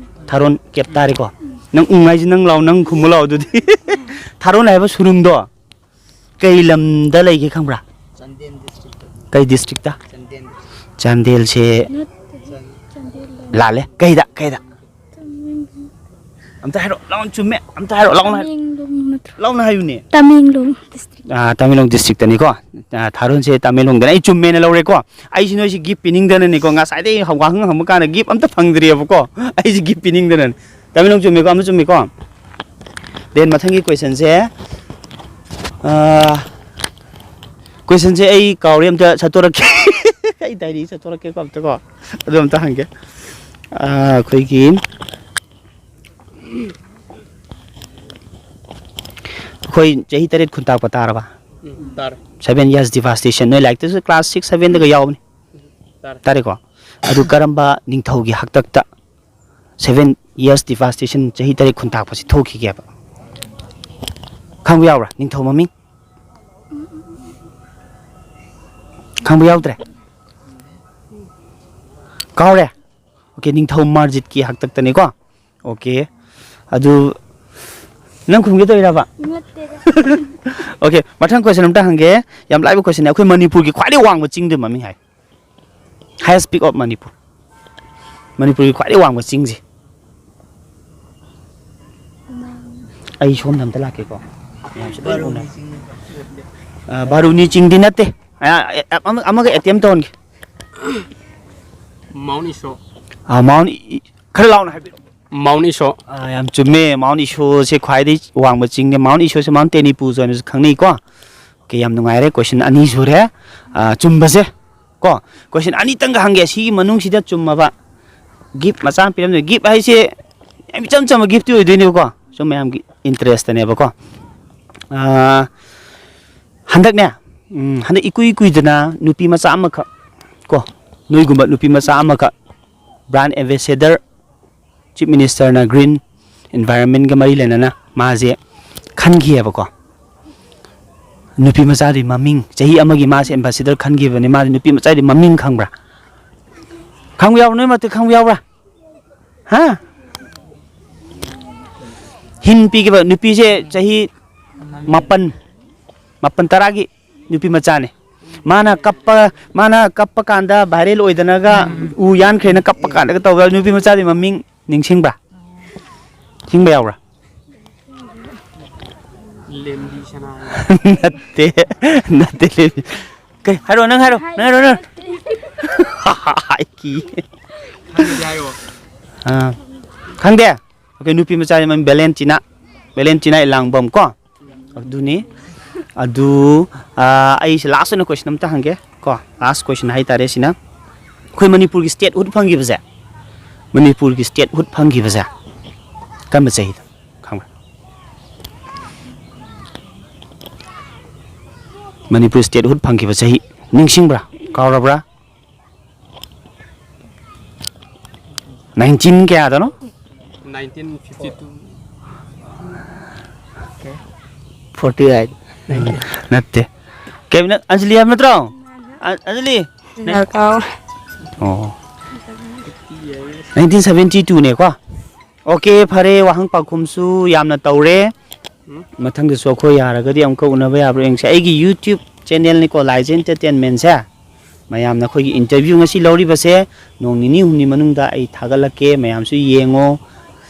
ꯊꯥꯔꯣꯟ ꯀꯦꯞ ꯇꯥꯔꯦꯀꯣ꯫ ꯅꯪ ꯎꯝ ꯍꯥꯏꯁꯤ ꯅꯪ ꯂꯥꯎ, ꯅꯪ ꯈꯨꯝꯃꯨ ꯂꯥꯎ ꯑꯗꯨꯗꯤ꯫ ꯊꯥꯔꯣꯟ ꯍꯥꯏꯕ ꯁꯨꯔꯨꯡꯗꯣ ꯀꯩ ꯂꯝꯗ ꯂꯩꯒꯦ ꯈꯪꯕ꯭ꯔꯥ? ꯆꯥꯟꯗꯦꯜ ꯗꯤꯁꯇ꯭ꯔꯤꯛꯇ꯫ ꯀꯩ ꯗꯤꯁꯇ꯭ꯔꯤꯛꯇ? ꯆꯥꯟꯗꯦꯜ ꯗꯤꯁꯇ꯭ꯔꯤꯛ꯫ ꯆꯥꯟꯗꯦꯜꯁꯦ ꯅꯠꯇꯦ, ꯆꯥꯟ- ꯆꯥꯟꯗꯦꯜ ꯂꯣꯝ꯫ ꯂꯥꯜꯂꯦ꯫ ꯀꯩꯗ? ꯀꯩꯗ? ꯇꯃꯦꯡꯂꯣꯡ꯫ ꯑꯝꯇ ꯍꯥꯏꯔꯣ꯫ ꯂꯥꯎꯅ ꯆꯨꯝꯃꯦ꯫ ꯑꯝꯇ ꯍꯥꯏꯔꯣ꯫ ꯂꯥꯎꯅ ꯍꯥꯏ-, ꯇꯃꯦꯡꯂꯣꯡ ꯅꯠꯇ꯭ꯔꯣ? ꯂꯥꯎꯅ ꯍꯥꯏꯌꯨꯅꯦ꯫ ꯇꯃꯦꯡꯂꯣꯡ ꯗꯤꯁꯇ꯭ꯔꯤꯛ꯫ ꯑꯥ, ꯇꯃꯦꯡꯂꯣꯡ ꯗꯤꯁꯇ꯭ꯔꯤꯛꯇꯅꯤꯀꯣ꯫ ꯑꯥ, ꯊꯥꯔꯣꯟꯁꯦ ꯇꯃꯦꯡꯂꯣꯡꯗꯅꯦ꯫ ꯑꯩ ꯆꯨꯝꯃꯦꯅ ꯂꯧꯔꯦꯀꯣ꯫ ꯑꯩꯁꯤ ꯅꯣꯏꯁꯤ ꯒꯤꯐ ꯄꯤꯅꯤꯡꯗꯅꯅꯦꯀꯣ꯫ ꯉꯁꯥꯏꯗꯩ ꯋꯥꯍꯪ ꯍꯪꯕ ꯀꯥꯟꯗ ꯒꯤꯐ ꯑꯝꯇ ꯐꯪꯗ꯭ꯔꯤꯑꯕꯀꯣ꯫ ꯑꯩꯁꯤ ꯒꯤꯐ ꯄꯤꯅꯤꯡꯗꯅꯅꯦ꯫ ꯇꯃꯦꯡꯂꯣꯡ ꯆꯨꯝꯃꯦꯀꯣ? ꯑꯃ ꯆꯨꯝꯃꯦꯀꯣ? ꯗꯦꯟ ꯃꯊꯪꯒꯤ ꯀꯣꯏꯁꯟꯁꯦ, ꯑꯥ, ꯀꯣꯏꯁꯟꯁꯦ ꯑꯩ ꯀꯥꯎꯔꯦ, ꯑꯝꯇ ꯁꯠꯇꯣꯔꯛꯀꯦ꯫ ꯑꯩ ꯗꯥꯏꯔꯤ ꯁꯠꯇꯣꯔꯛꯀꯦꯀꯣ ꯑꯝꯇꯀꯣ꯫ ꯑꯗꯨ ꯑꯝꯇ ꯍꯪꯒꯦ꯫ ꯑꯥ, ꯑꯩꯈꯣꯏꯒꯤ, ꯑꯩꯈꯣꯏ ꯆꯍꯤ ꯇꯔꯦꯠ ꯈꯨꯟꯇꯥꯛꯄ ꯇꯥꯔꯕ? ꯎꯝ, ꯇꯥꯔꯦ꯫ Seven years devastation꯫ ꯅꯣꯏ ꯂꯥꯏꯔꯤꯛꯇꯁꯨ ꯀ꯭ꯂꯥꯁ ꯁꯤꯛꯁ, ꯁꯚꯦꯟꯗꯒ ꯌꯥꯎꯕꯅꯤ꯫ ꯇꯥꯔꯦ꯫ ꯇꯥꯔꯦꯀꯣ? ꯑꯗꯨ ꯀꯔꯝꯕ ꯅꯤꯡꯊꯧꯒꯤ ꯍꯥꯛꯇꯛꯇ seven years devastation, ꯆꯍꯤ ꯇꯔꯦꯠ ꯈꯨꯟꯇꯥꯛꯄꯁꯤ ꯊꯣꯛꯈꯤꯒꯦꯕ? ꯈꯪꯕ ꯌꯥꯎꯕ꯭ꯔꯥ? ꯅꯤꯡꯊꯧ ꯃꯃꯤꯡ ꯈꯪꯕ ꯌꯥꯎꯗ꯭ꯔꯦ? ꯀꯥꯎꯔꯦ? ꯑꯣꯀꯦ, ꯅꯤꯡꯊꯧ ꯃꯥꯔꯖꯤꯠꯀꯤ ꯍꯥꯛꯇꯛꯇꯅꯤꯀꯣ꯫ ꯑꯣꯀꯦ, ꯑꯗꯨ ꯅꯪ ꯈꯨꯝꯒꯦ ꯇꯧꯔꯤꯔꯕ? ꯅꯠꯇꯦꯗ꯫ ꯑꯣꯀꯦ, ꯃꯊꯪ ꯀꯣꯏꯁꯟ ꯑꯝꯇ ꯍꯪꯒꯦ꯫ ꯌꯥꯝ ꯂꯥꯏꯕ ꯀꯣꯏꯁꯟꯅꯦ꯫ ꯑꯩꯈꯣꯏ ꯃꯅꯤꯄꯨꯔꯒꯤ ꯈ꯭ꯋꯥꯏꯗꯒꯤ ꯋꯥꯡꯕ ꯆꯤꯡꯗꯨ ꯃꯃꯤꯡ ꯍꯥꯏ꯫ Highest peak of Manipur꯫ ꯃꯅꯤꯄꯨꯔꯒꯤ ꯈ꯭ꯋꯥꯏꯗꯒꯤ ꯋꯥꯡꯕ ꯆꯤꯡꯁꯦ꯫ ꯑꯩ ꯁꯣꯝꯗ ꯑꯝꯇ ꯂꯥꯛꯀꯦꯀꯣ꯫ ꯃꯌꯥꯝꯁꯦ ꯂꯣꯏ ꯎꯅꯔꯦ꯫ ꯑ, ꯕꯥꯔꯨꯅꯤ ꯆꯤꯡꯗꯤ ꯅꯠꯇꯦ꯫ ꯑ, ꯑ, ꯑꯃ-, ꯑꯃꯒ ꯑꯦꯇꯦꯝ ꯇꯧꯍꯟꯒꯦ꯫ ꯃꯥꯎꯟ ꯏꯁꯣ꯫ ꯑ, ꯃꯥꯎꯟ ꯏ-, ꯈꯔ ꯂꯥꯎꯅ ꯍꯥꯏꯕꯤꯔꯛꯑꯣ꯫ ꯃꯥꯎꯟ ꯏꯁꯣ꯫ ꯑ, ꯌꯥꯝ ꯆꯨꯝꯃꯦ, ꯃꯥꯎꯟ ꯏꯁꯣꯁꯦ ꯈ꯭ꯋꯥꯏꯗꯒꯤ ꯋꯥꯡꯕ ꯆꯤꯡꯅꯦ꯫ ꯃꯥꯎꯟ ꯏꯁꯣꯁꯦ ꯃꯥꯎꯟ ꯇꯦꯅꯤꯄꯨꯁꯨ ꯍꯥꯏꯅꯁꯨ ꯈꯪꯅꯩꯀꯣ꯫ ꯑꯣꯀꯦ, ꯌꯥꯝ ꯅꯨꯡꯉꯥꯏꯔꯦ, ꯀꯣꯏꯁꯟ ꯑꯅꯤ ꯁꯨꯔꯦ꯫ ꯑ, ꯆꯨꯝꯕꯁꯦ ꯀꯣ, ꯀꯣꯏꯁꯟ ꯑꯅꯤꯇꯪꯒ ꯍꯪꯒꯦ, ꯁꯤꯒꯤ ꯃꯅꯨꯡꯁꯤꯗ ꯆꯨꯝꯃꯕ ꯒꯤꯐ ꯃꯆꯥ ꯑꯃ ꯄꯤꯔꯝꯗꯣꯏꯅꯦ꯫ ꯒꯤꯐ ꯍꯥꯏꯁꯦ ꯌꯥꯝ ꯏꯆꯝ ꯆꯝꯕ ꯒꯤꯐꯇꯤ ꯑꯣꯏꯗꯣꯏꯅꯦꯕꯀꯣ, ꯁꯨꯝ ꯃꯌꯥꯝꯒꯤ ꯏꯟꯇꯔꯦꯁꯇꯅꯦꯕꯀꯣ꯫ ꯑ, ꯍꯟꯗꯛꯅꯦ, ꯎꯝ, ꯍꯟꯗꯛ ꯏꯀꯨꯏ ꯀꯨꯏꯗꯅ ꯅꯨꯄꯤ ꯃꯆꯥ ꯑꯃꯈꯛ ꯀꯣ, ꯅꯣꯏꯒꯨꯝꯕ ꯅꯨꯄꯤ ꯃꯆꯥ ꯑꯃꯈꯛ ꯕ꯭ꯔꯥꯟ ꯑꯦꯝꯕꯦꯁꯦꯗꯔ, ꯆꯤꯐ ꯃꯤꯅꯤꯁꯇꯔꯅ ꯒ꯭ꯔꯤꯟ ꯏꯟꯚꯥꯏꯔꯟꯃꯦꯟꯒ ꯃꯔꯤ ꯂꯩꯅꯅ ꯃꯥꯁꯦ ꯈꯟꯈꯤꯑꯕꯀꯣ꯫ ꯅꯨꯄꯤ ꯃꯆꯥꯗꯨꯒꯤ ꯃꯃꯤꯡ, ꯆꯍꯤ ꯑꯃꯒꯤ ꯃꯥꯁꯦ ꯑꯦꯝꯕꯦꯁꯦꯗꯔ ꯈꯟꯈꯤꯕꯅꯤ, ꯃꯥꯁꯦ ꯅꯨꯄꯤ ꯃꯆꯥꯗꯨꯒꯤ ꯃꯃꯤꯡ ꯈꯪꯕ꯭ꯔꯥ? ꯈꯪꯕ ꯌꯥꯎꯕ꯭ꯔꯥ? ꯅꯣꯏ ꯃꯔꯛꯇ ꯈꯪꯕ ꯌꯥꯎꯕ꯭ꯔꯥ? ꯍꯥ? ꯍꯤꯟ ꯄꯤꯈꯤꯕ ꯅꯨꯄꯤꯁꯦ ꯆꯍꯤ ꯃꯥꯄꯟ, ꯃꯥꯄꯟ ꯇꯔꯥꯒꯤ ꯅꯨꯄꯤ ꯃꯆꯥꯅꯦ꯫ ꯃꯥꯅ ꯀꯞꯄ, ꯃꯥꯅ ꯀꯞꯄ ꯀꯥꯟꯗ ꯚꯥꯏꯔꯦꯜ ꯑꯣꯏꯗꯅꯒ ꯎ ꯌꯥꯟꯈ꯭ꯔꯦꯅ ꯀꯞꯄ ꯀꯥꯟꯗꯒ ꯇꯧꯕ ꯅꯨꯄꯤ ꯃꯆꯥꯗꯤ ꯃꯃꯤꯡ ꯅꯤꯡꯁꯤꯡꯕ꯭ꯔꯥ? ꯅꯤꯡꯁꯤꯡꯕ ꯌꯥꯎꯕ꯭ꯔꯥ? ꯂꯦꯝꯕꯤ ꯁꯅꯥ꯫ ꯅꯠꯇꯦ, ꯅꯠꯇꯦ, ꯂꯦꯝꯕꯤ꯫ ꯀꯩ? ꯍꯥꯏꯔꯣ, ꯅꯪ ꯍꯥꯏꯔꯣ, ꯅꯪ ꯍꯥꯏꯔꯣ, ꯅꯪ ꯍꯥꯏꯔꯣ꯫ ꯑꯩ ꯀꯤ꯫ ꯈꯪꯗꯦ ꯍꯥꯏꯌꯣ꯫ ꯑꯥ, ꯈꯪꯗꯦ? ꯑꯣꯀꯦ, ꯅꯨꯄꯤ ꯃꯆꯥꯒꯤ ꯃꯃꯤꯡ ꯚꯦꯂꯦꯟꯇꯤꯅꯥ, ꯚꯦꯂꯦꯟꯇꯤꯅꯥ ꯏꯂꯥꯡꯕꯝ ꯀꯣ꯫ ꯑꯗꯨꯅꯤ꯫ ꯑꯗꯨ, ꯑꯥ, ꯑꯩꯁꯦ ꯂꯥꯁ ꯑꯣꯏꯅ ꯀꯣꯏꯁꯟ ꯑꯝꯇ ꯍꯪꯒꯦ ꯀꯣ, ꯂꯥꯁ ꯀꯣꯏꯁꯟ ꯍꯥꯏꯇꯥꯔꯦ ꯁꯤꯅ꯫ ꯑꯩꯈꯣꯏ ꯃꯅꯤꯄꯨꯔꯒꯤ ꯁ꯭ꯇꯦꯠꯍꯨꯗ ꯐꯪꯈꯤꯕꯁꯦ, ꯃꯅꯤꯄꯨꯔꯒꯤ ꯁ꯭ꯇꯦꯠꯍꯨꯗ ꯐꯪꯈꯤꯕꯁꯦ ꯀꯔꯝꯕ ꯆꯍꯤꯗ ꯈꯪꯕ꯭ꯔꯥ? ꯃꯅꯤꯄꯨꯔ ꯁ꯭ꯇꯦꯠꯍꯨꯗ ꯐꯪꯈꯤꯕ ꯆꯍꯤ ꯅꯤꯡꯁꯤꯡꯕ꯭ꯔꯥ? ꯀꯥꯎꯔꯕ꯭ꯔꯥ? ꯅꯥꯏꯟꯇꯤꯟ ꯀꯌꯥꯗꯅꯣ? Nineteen fifty two. Forty eight. ꯅꯠꯇꯦ꯫ ꯀꯩꯅꯣ, ꯑꯟꯖꯂꯤ ꯍꯥꯏꯕ ꯅꯠꯇ꯭ꯔꯣ? ꯑ-, ꯑꯟꯖꯂꯤ? ꯗꯔꯀꯥꯔ꯫ ꯑꯣ꯫ Nineteen seventy ꯇꯨꯅꯦꯀꯣ꯫ ꯑꯣꯀꯦ, ꯐꯔꯦ, ꯋꯥꯍꯪ ꯄꯥꯎꯈꯨꯝꯁꯨ ꯌꯥꯝꯅ ꯇꯧꯔꯦ꯫ ꯃꯊꯪꯗꯁꯨ ꯑꯩꯈꯣꯏ ꯌꯥꯔꯒꯗꯤ ꯑꯃꯨꯛꯀ ꯎꯅꯕ ꯌꯥꯕ꯭ꯔꯥ ꯌꯦꯡꯁꯦ꯫ ꯑꯩꯒꯤ YouTube ꯆꯦꯅꯦꯜꯅꯤꯀꯣ, ꯂꯥꯏꯖ ꯑꯦꯟꯇꯔꯇꯦꯟꯃꯦꯟꯁꯦ꯫ ꯃꯌꯥꯝꯅ ꯑꯩꯈꯣꯏꯒꯤ ꯏꯟꯇꯔꯚ꯭ꯌꯨ ꯉꯁꯤ ꯂꯧꯔꯤꯕꯁꯦ ꯅꯣꯡ ꯅꯤꯅꯤ ꯍꯨꯝꯅꯤ ꯃꯅꯨꯡꯗ ꯑꯩ ꯊꯥꯒꯠꯂꯛꯀꯦ, ꯃꯌꯥꯝꯁꯨ ꯌꯦꯡꯉꯣ,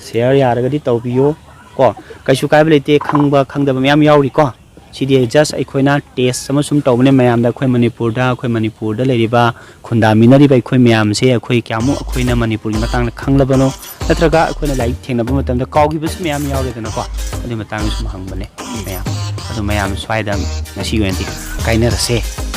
ꯁꯤꯌꯔ ꯌꯥꯔꯒꯗꯤ ꯇꯧꯕꯤꯌꯣ ꯀꯣ꯫ ꯀꯩꯁꯨ ꯀꯥꯏꯕ ꯂꯩꯇꯦ, ꯈꯪꯕ ꯈꯪꯗꯕ ꯃꯌꯥꯝ ꯌꯥꯎꯔꯤꯀꯣ꯫ ꯁꯤꯗꯤ just ꯑꯩꯈꯣꯏꯅ test ꯑꯃ ꯁꯨꯝ ꯇꯧꯕꯅꯦ ꯃꯌꯥꯝꯗ, ꯑꯩꯈꯣꯏ ꯃꯅꯤꯄꯨꯔꯗ, ꯑꯩꯈꯣꯏ ꯃꯅꯤꯄꯨꯔꯗ ꯂꯩꯔꯤꯕ ꯈꯨꯟꯗꯥꯃꯤꯟꯅꯔꯤꯕ ꯑꯩꯈꯣꯏ ꯃꯌꯥꯝꯁꯦ ꯑꯩꯈꯣꯏ ꯀꯌꯥꯃꯨꯛ ꯑꯩꯈꯣꯏꯅ ꯃꯅꯤꯄꯨꯔꯒꯤ ꯃꯇꯥꯡꯗ ꯈꯪꯂꯕꯅꯣ, ꯅꯠꯇ꯭ꯔꯒ ꯑꯩꯈꯣꯏꯅ ꯂꯥꯏꯔꯤꯛ ꯊꯦꯡꯅꯕ ꯃꯇꯝꯗ ꯀꯥꯎꯈꯤꯕꯁꯨ ꯃꯌꯥꯝ ꯌꯥꯎꯔꯦꯗꯅꯀꯣ꯫ ꯑꯗꯨꯒꯤ ꯃꯇꯥꯡꯗ ꯁꯨꯝ ꯍꯪꯕꯅꯦ ꯃꯌꯥꯝ꯫ ꯑꯗꯣ ꯃꯌꯥꯝ ꯁ꯭ꯋꯥꯏꯗ ꯉꯁꯤꯒꯤ ꯑꯣꯏꯅꯗꯤ ꯀꯥꯏꯅꯔꯁꯦ꯫